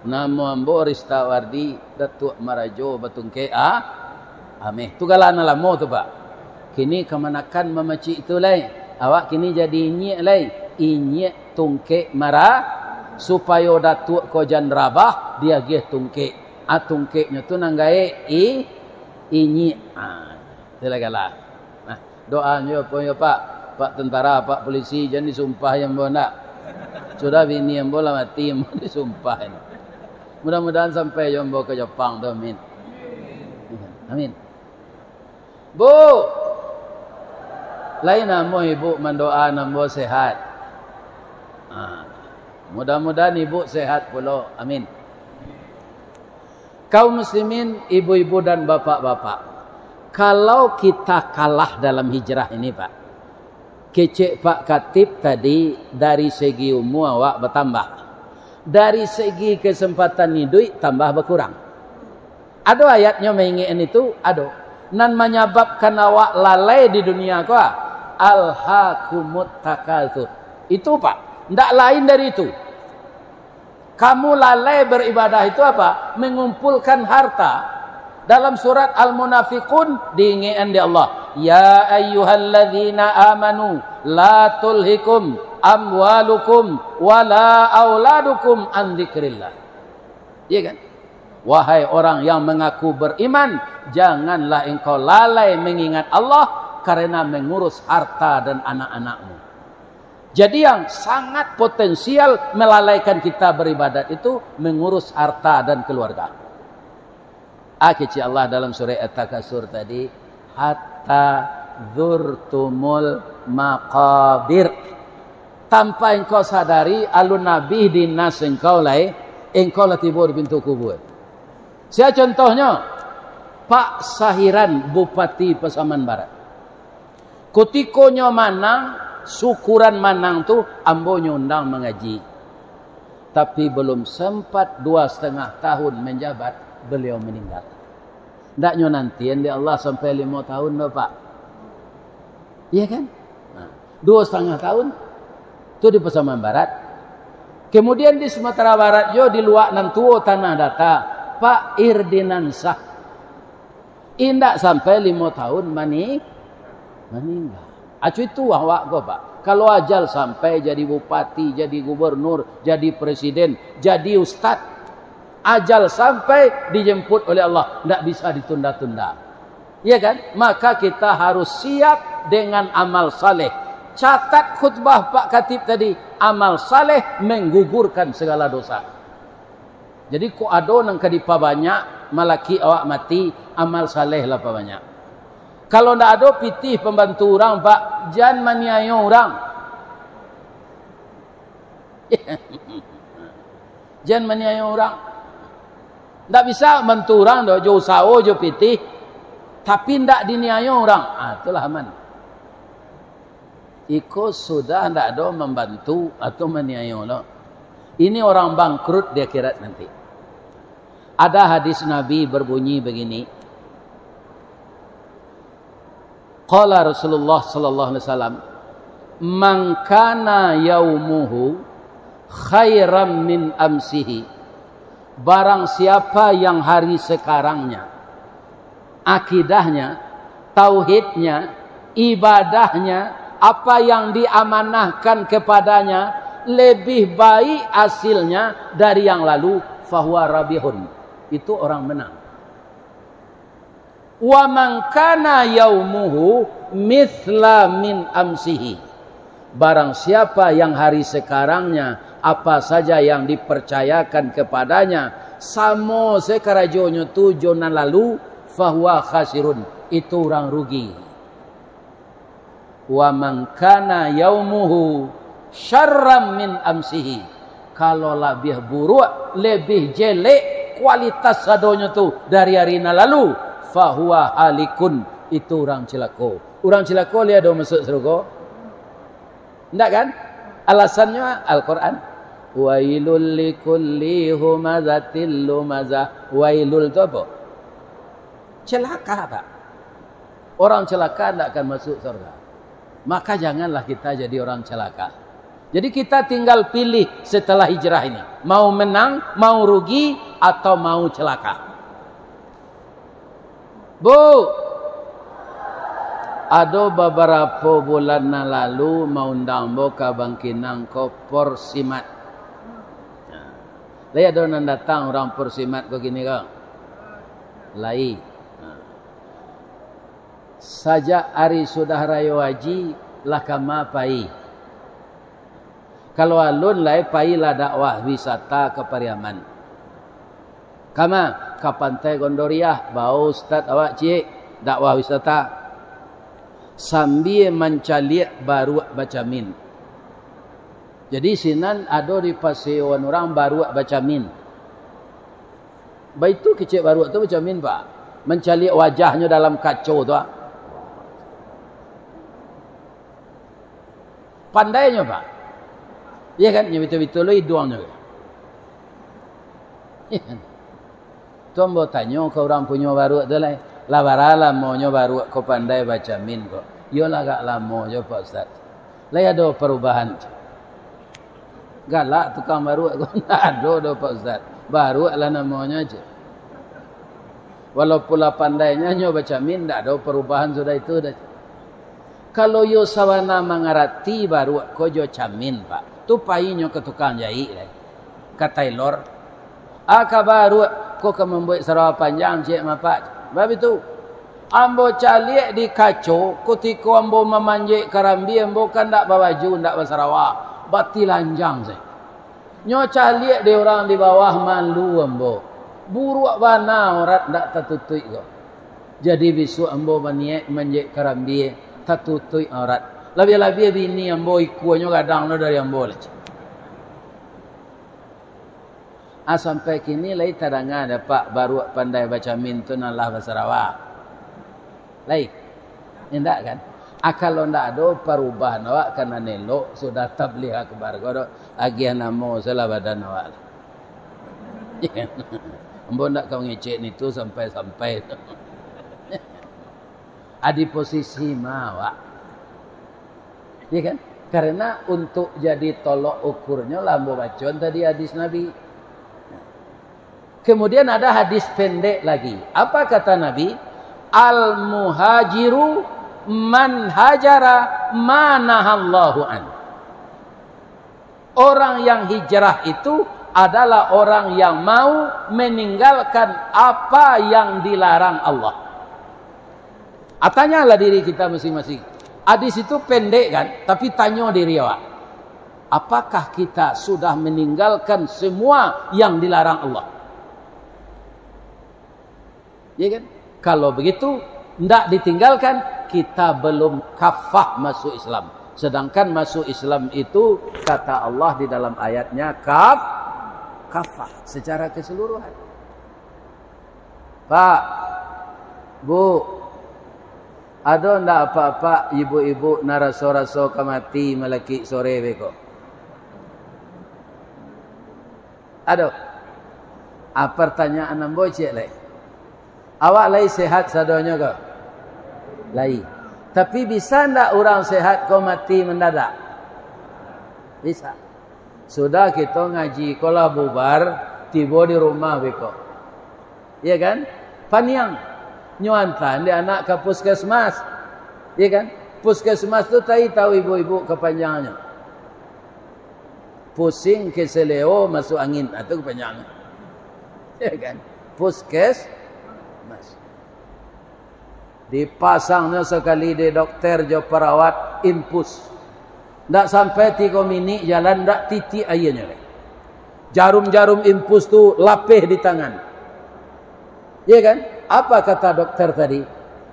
"Namo ambo Ristawardi, Datuak Marajo Batungkek, ah, ameh." Tu gala nan lamo tu, Pak. Kini kamanakan mamacik tu lai. Awak kini jadi inyiak lai. Inyiak tungkek mara, supayo datuak ko jan rabah, diagiah tungkek. Ah, tungkeknyo tu nan gaek i-, inyiak. Ah, tu lah gala. Nah, doa nyo apo yo, Pak? Pak tentara, Pak polisi, jan disumpah ambo ndak. Sudah bini ambo lah mati, ambo disumpah ini. Mudah-mudahan sampai jo ambo ka Japang tu, amin. Amin. Bu, lai namuah ibu mandoa ambo sehat. Ha, mudah-mudahan ibu sehat pulo. Amin. Kaum muslimin, ibu-ibu dan bapak-bapak, kalau kita kalah dalam hijrah ini, Pak, kecek Pak Katib tadi, dari segi umua awak batambah, dari segi kesempatan iduik tambah bakurang. Ado ayatnyo maingekan itu? Ado. Nan manyababkan awak lalai di dunia ko, "Alhakumut takatsur." Itu, Pak. Ndak lain dari itu. Kamu lalai beribadah itu apa? Mengumpulkan harta. Dalam surat Al-Munafiqun diingekan dek Allah, "Ya ayyuhalladzina amanu, la tulhikum amwalukum wala auladukum an dzikrillah." Iya kan? "Wahai orang yang mengaku beriman, janganlah engkau lalai mengingat Allah karena mengurus harta dan anak-anakmu." Jadi, yang sangat potensial melalaikan kita beribadat itu mengurus harta dan keluarga. Ah, kecek Allah dalam surah At-Takasur tadi, "Hatta zurtumul maqabir." Tanpa engkau sadari, alun abih dinas engkau lai, engkau lah tibo di pintu kubua. Sia contohnyo? Pak Sahiran, Bupati Pasaman Barat. Kutiko nyo manang, syukuran manang tu, ambo nyo undang mangaji. Tapi, belum sempat dua setengah tahun menjabat, beliau meninggal. Ndak nyo nantian dek Allah sampai limo tahun doh, Pak. Iya kan? Nah, dua setengah tahun tu di Pasaman Barat. Kemudian di Sumatera Barat jo, di Luak Nan Tuo, Tanah Data, Pak Irdinansah. Indak sampai limo tahun mani-, maninggal. Acu itu awak ko, Pak. Kalau ajal sampai jadi bupati, jadi gubernur, jadi presiden, jadi ustad, ajal sampai dijemput oleh Allah, ndak bisa ditunda-tunda. Iya kan? Maka kita harus siap dengan amal saleh. Catat khutbah Pak Katib tadi, amal saleh menggugurkan segala dosa. Jadi, kok ado nan ka dipabanyak, malakik awak mati, amal saleh lah pabanyak. Kalau ndak ado pitih pambantu urang, Pak, jan maniayo urang. Jan maniayo urang. Ndak bisa bantu urang doh, jo usaho, jo pitih, tapi ndak diniayo urang. Ah, itulah aman. Iko sudah ndak ado mambantu atau maniayo lo. Ini orang bangkrut di akhirat nanti. Ada hadis Nabi berbunyi begini. Qala Rasulullah sallallahu alaihi wasallam, "Man kana yaumuhu khairan min amsihi." Barang siapa yang hari sekarangnya, akidahnya, tauhidnya, ibadahnya, apa yang diamanahkan kepadanya, lebih baik hasilnya dari yang lalu, fahuwa rabihun. Itu orang menang. Wa man kana yaumuhu mithla min amsihi. Barang siapa yang hari sekarangnya, apa saja yang dipercayakan kepadanya, samo se karajonyo tu jo nan lalu, fahuwa khasirun, itu urang rugi. Wa man kana yaumuhu syarran min amsihi. Kalau labiah buruak, lebih jelek kualitas sadonyo tu dari ari nan lalu, fahuwa halikun, itu urang cilako. Urang cilako lai ado masuak sarugo? Ndak kan? Alasannyo Al-Quran. Wailul likulli humazatil lumazah. Wailul tu apo? Celaka, Pak. Orang celaka ndak akan masuk surga. Maka janganlah kita jadi orang celaka. Jadi kita tinggal pilih setelah hijrah ini. Mau menang, mau rugi, atau mau celaka. Bu, ado babarapo bulan nan lalu maundang ambo ka Bangkinang ko Porsimat. Nah, lai ado nan datang urang Porsimat ko kini ko? Lai. Nah. Sajak ari sudah rayo haji, lah kama pai. Kalau alun lai, pailah dakwah wisata ka Pariaman. Kama? Ka Pantai Gondoriah, bao ustad awak ciek, dakwah wisata. Sambia mancaliak baruak bacamin. Jadi sinan ado dipasewoan urang baruak bacamin. Baitu kecek baruak tu bacamin, Pak. Mancaliak wajahnyo dalam kaco tu, ah. Pandainyo, Pak. Iya kan? Nyo bitul-bitul lo iduangnyo. Iya kan? Tu ambo tanyo ka urang punyo baruak tu lai, "Lah bara lamonyo baruak ko pandai bacamin ko?" "Iyolah, agak lamo jo, Pak Ustaz." "Lai ado parubahan?" Galak tukang baruak ko, "Ndak ado doh, Pak Ustaz. Baruak lah namonyo je. Walaupun lah pandainyo, nyo bacamin, ndak ado parubahan sudah itu doh." Kalau iyo sabana mangarati baruak ko jo camin, Pak, tu painyo ka tukang jaik lai, ka tailor. "Ah, ka baruak ko ka mambuek sarawa panjang, ciek mapak." Baitu. Ambo caliak di kaco, kutiko ambo mamanjek karambia, ambo kan ndak babaju, ndak basarawa, batilanjang se. Nyo caliak dek urang di bawah, malu ambo. Buruak bana aurat ndak tatutuik ko. Jadi bisuak ambo baniaik manjek karambia, tatutuik aurat. Labiah-labiah bini ambo, ikuanyo gadang lo dari ambo lah. Ah, sampai kini lai tadanga dek Apak baruak pandai bacamin tu nan lah basarawa? Lai? Indak kan? Ah, kalau ndak ado parubahan awak ka nan elok, sudah tabligh akbar ko do, agiah namo salah badan awak lah. Ambo ndak ka mangecek nitu sampai-sampai. Ah, di posisi ma awak? Ya kan? Karena untuk jadi tolok ukurnyo lah ambo bacoan tadi hadis Nabi. Kemudian ada hadis pendek lagi. Apa kata Nabi? "Al-muhajiru man hajara ma nahallahu an." Orang yang hijrah itu adalah orang yang mau meninggalkan apa yang dilarang Allah. Ah, tanyalah diri kita masing-masing. Hadis itu pendek kan, tapi tanyo diri awak. Apakah kita sudah meninggalkan semua yang dilarang Allah? Ya kan? Kalau begitu, ndak ditinggalkan, kita belum kafah masuk Islam. Sedangkan masuk Islam itu, kata Allah di dalam ayatnya, kaf-, kafah secara keseluruhan. Pak, Bu, ado ndak apak-apak, ibu-ibu, nan raso-raso ka mati malakik sore beko? Ado? Ah, partanyaan ambo ciek lai. Awak lai sehat sadonyo ko? Lai. Tapi bisa ndak urang sehat ko mati mendadak? Bisa. Sudah kito ngaji ko lah bubar, tibo di rumah beko. Iya kan? Paniang. Nyo antaan dek anak ka puskesmas. Iya kan? Puskesmas tu tai tahu ibu-ibu kapanjangannyo. Pusing keseleo masuk angin. Ah, tu kepanjangan. Ya kan? Puskesmas. Dipasangnyo sakali dek dokter jo parawat, infus. Ndak sampai tigo minik jalan, ndak titik aianyo lai. Jarum-jarum infus tu lapeh di tangan. Ya kan? Apa kata dokter tadi?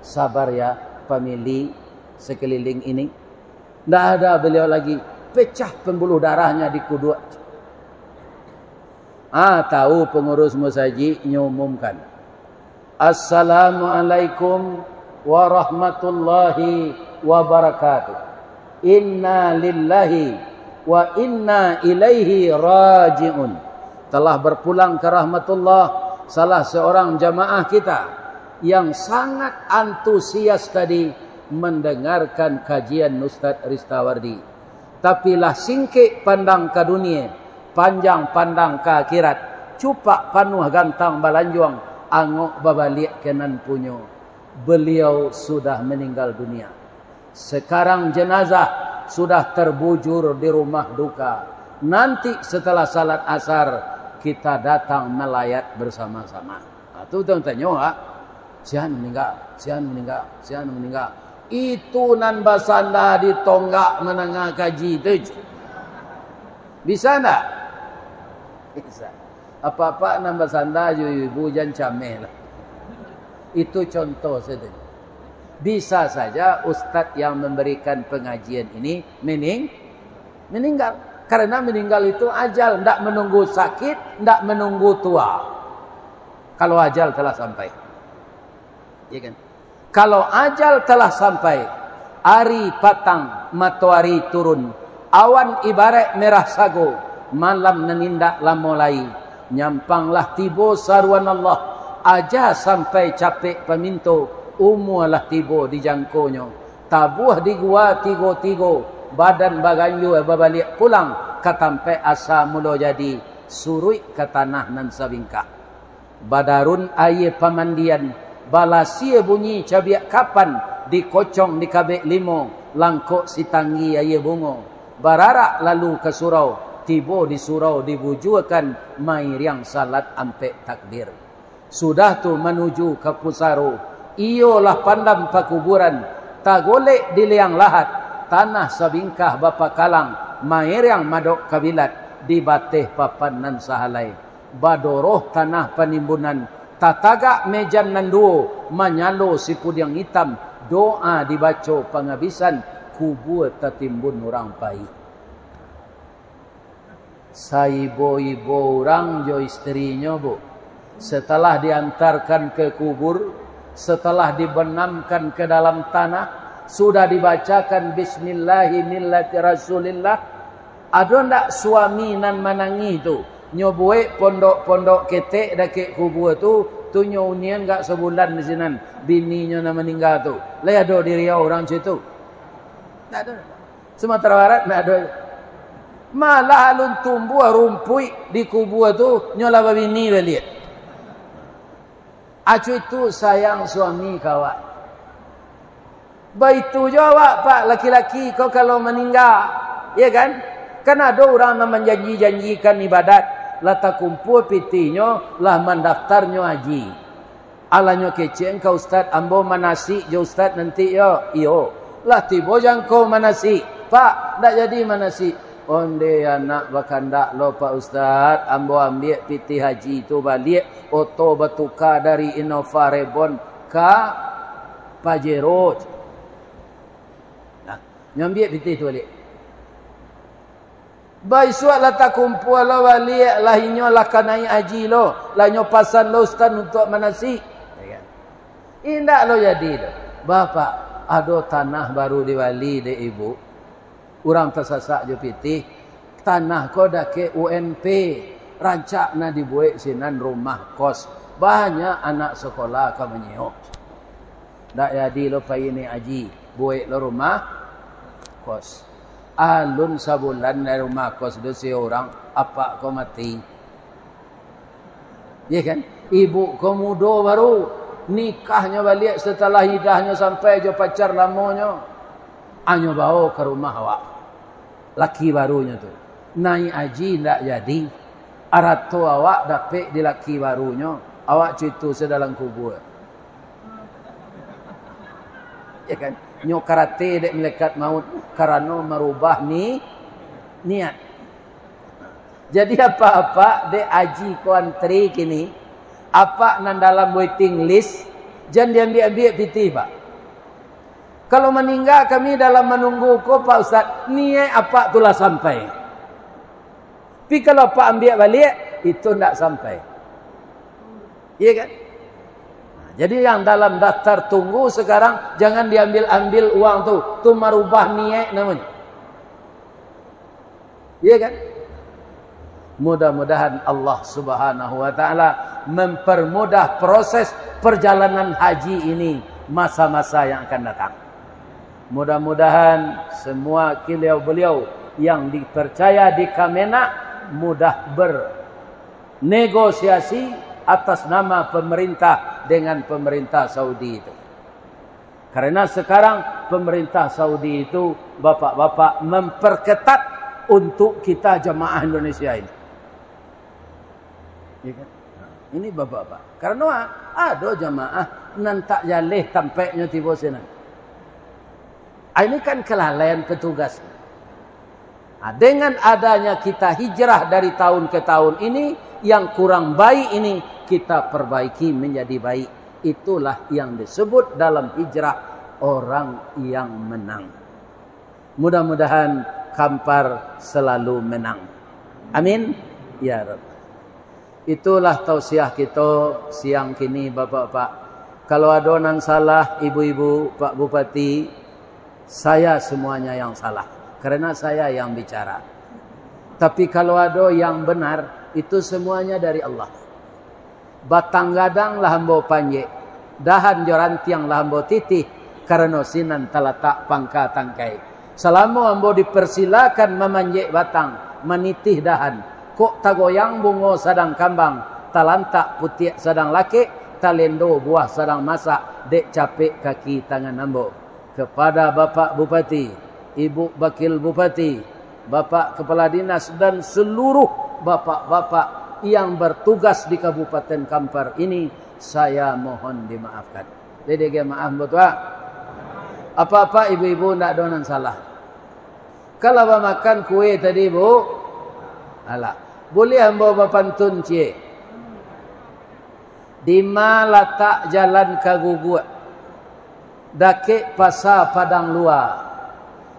"Sabar ya, famili sekeliling ini." Ndak ada beliau lagi. Pecah pembuluh darahnya di kuduak. Ah, tahu pengurus musajik nyo umumkan, "Assalamualaikum warahmatullahi wabarakatuh. Inna lillahi wa inna ilaihi raji'un." Telah berpulang ke rahmatullah salah seorang jamaah kita yang sangat antusias tadi mendengarkan kajian Ustaz Ristawardi. Tapi lah singkek pandang ka dunia, panjang pandang ka akhirat, cupak panuah gantang balanjuang, angok babaliak ka nan punyo. Beliau sudah meninggal dunia. Sekarang jenazah sudah terbujur di rumah duka. Nanti setelah salat asar, kita datang melayat bersama-sama. Ha, tu tong tanyo, ha? Sian meninggal, sian meninggal, sian meninggal. Itu nan basanda di tonggak manangah kaji tu. Bisa ndak? Bisa. Apa-apa nan basanda jo ibu jan cameh lah. Itu contoh saja. Bisa saja ustaz yang memberikan pengajian ini mening-, meninggal. Karena meninggal itu ajal, ndak menunggu sakit, ndak menunggu tua. Kalau ajal telah sampai. Ya kan? Kalau ajal telah sampai, ari patang, matoari turun, awan ibaraik merah sago, malam nan indak lamo lai, nyampang lah tibo saruan Allah, aja sampai capek paminto, umua lah tibo di jangkonyo, tabuah di gua tigo-tigo, badan baganjua babaliak pulang ka tampaik asa mulo jadi, suruik ka tanah nan sabingkah. Badarun aia pamandian, balasia bunyi cabiak kapan, dikocong dikabek limo, langkok sitanggi aia bungo, bararak lalu ka surau, tibo di surau dibujuakan mairiang salat ampek takbir. Sudah tu manuju ka pusaro, iyolah pandam pakuburan, tagolek di liang lahat, tanah sabingkah bapakalang, mairiang madok kabilat, di bateh papan nan sahalai. Badoroh tanah panimbunan, tatagak mejan nan duo, manyalo sipudiang itam, doa dibaco pangabisan, kubua tatimbun urang pai. Saibo-ibo urang jo istrinyo, Bu, setelah diantarkan ke kubur, setelah dibenamkan ke dalam tanah, sudah dibacakan Bismillahi millati Rasulillah, ado ndak suami nan manangih tu, nyo buek pondok-pondok ketek dakek kubua tu, tu nyo unian gak sabulan di sinan, bininyo nan maningga tu? Lai ado di Riau urang cam itu? Ndak ado. Sumatera Barat ndak ado. Malah alun tumbuah rumpuik di kubua tu, nyo lah babini baliak. Acu itu sayang suami ka awak. Baitu jo awak, Pak, laki-laki ko kalau maningga, ya kan? Kan ado urang nan manjanji-janjikan ibadat, lah takumpua pitihnyo, lah mandaftarnyo haji. Alah nyo kecek ka ustad, ambo manasik jo ustad nanti yo. Iyo. Lah tibo jangko manasik. Pak, ndak jadi manasik. Onde anak bakandak lo, Pak Ustad, ambo ambiak pitih haji tu baliak, oto batuka dari Innova Reborn ka Pajero. Nah, nyo ambiak pitih tu baliak. Baisuak lah takumpua lo baliak, lah inyo lah ka naiak haji lo, lah nyo pasan lo ustad untuak manasik. Ya kan? Indak lo jadi tu. Bapak, ado tanah baru dibali dek ibu. Urang tasasak jo pitih, tanah ko dakek U N P, rancak nak dibuek sinan rumah kos. Banyak anak sekolah ka manyeo. Ndak jadi lo pai naiak haji, buek lo rumah kos. Alun sabulan dari rumah kos tu si urang, apak ko mati. Ya kan? Ibu ko mudo baru, nikahnyo baliak setelah idahnyo sampai jo pacar lamonyo. Anyo bao ka rumah awak, laki barunyo tu. Naik haji ndak jadi, arato awak dapek di laki barunyo, awak cuitu se dalam kubua. Ya kan? Nyo karate dek malaikat maut karano marubah ni, niat. Jadi apak-apak dek haji ko antri kini, apak nan dalam waiting list, jan diambiak-ambiak pitih, Pak. Kalau maningga kami dalam manunggu ko, Pak Ustaz, niaik apak tu lah sampai. Tapi kalau apak ambiak baliak, itu ndak sampai. Iya kan? Nah, jadi yang dalam daftar tunggu sekarang, jangan diambil-ambil uang tu. Tu marubah niaik namonyo. Iya kan? Mudah-mudahan Allah Subhanahu wa Ta'ala mempermudah proses perjalanan haji ini masa-masa yang akan datang. Mudah-mudahan semua beliau-beliau yang dipercaya di Kemenag mudah bernegosiasi atas nama pemerintah dengan pemerintah Saudi itu. Karena sekarang pemerintah Saudi itu, bapak-bapak, memperketat untuk kita jamaah Indonesia ini. Ya kan? Nah, ini bapak-bapak. Karena ado jamaah nan tak jaleh tampeknyo tibo sinan. Ah, ini kan kelalaian petugas. Nah, dengan adanya kita hijrah dari tahun ke tahun ini, yang kurang baik ini kita perbaiki menjadi baik. Itulah yang disebut dalam hijrah orang yang menang. Mudah-mudahan Kampar selalu menang. Amin. Ya Rabb. Itulah tausiah kito siang kini, bapak-bapak. Kalau ado nan salah, ibu-ibu, Pak Bupati, saya semuanya yang salah. Karena saya yang bicara. Tapi kalau ado yang benar, itu semuanya dari Allah. Batang gadang lah ambo panjek, dahan jo rantiang lah ambo titih, karano sinan talatak pangka tangkai. Salamo ambo dipersilakan mamanjek batang, manitih dahan, kok tagoyang bungo sadang kambang, talantak putiak sadang lakek, talendo buah sadang masak, dek capek kaki tangan ambo. Kepada Bapak Bupati, Ibu Wakil Bupati, Bapak Kepala Dinas, dan seluruh bapak-bapak yang bertugas di Kabupaten Kampar ini, saya mohon dimaafkan. Jadi, ge maaf, Bapak. Apa-apa ibu-ibu ndak ado nan salah. Kalau bamakan kue tadi, Bu, alah. Boleh ambo bapantun ciek. Dima latak jalan ka Guguak, dakek Pasa Padang Lua,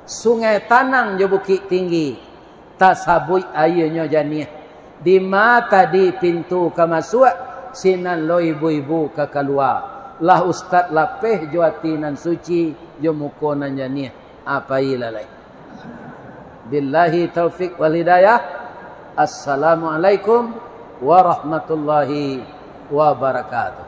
Sungai Tanang jo Bukik Tinggi, tasabuik aianyo janiah. Dima tadi pintu ka masuak, sinan lo ibu-ibu ka kalua. Lah ustad lapeh jo ati nan suci, jo muko nan janiah. Apai lalai. Billahi taufik wal hidayah. Assalamualaikum warahmatullahi wabarakatuh.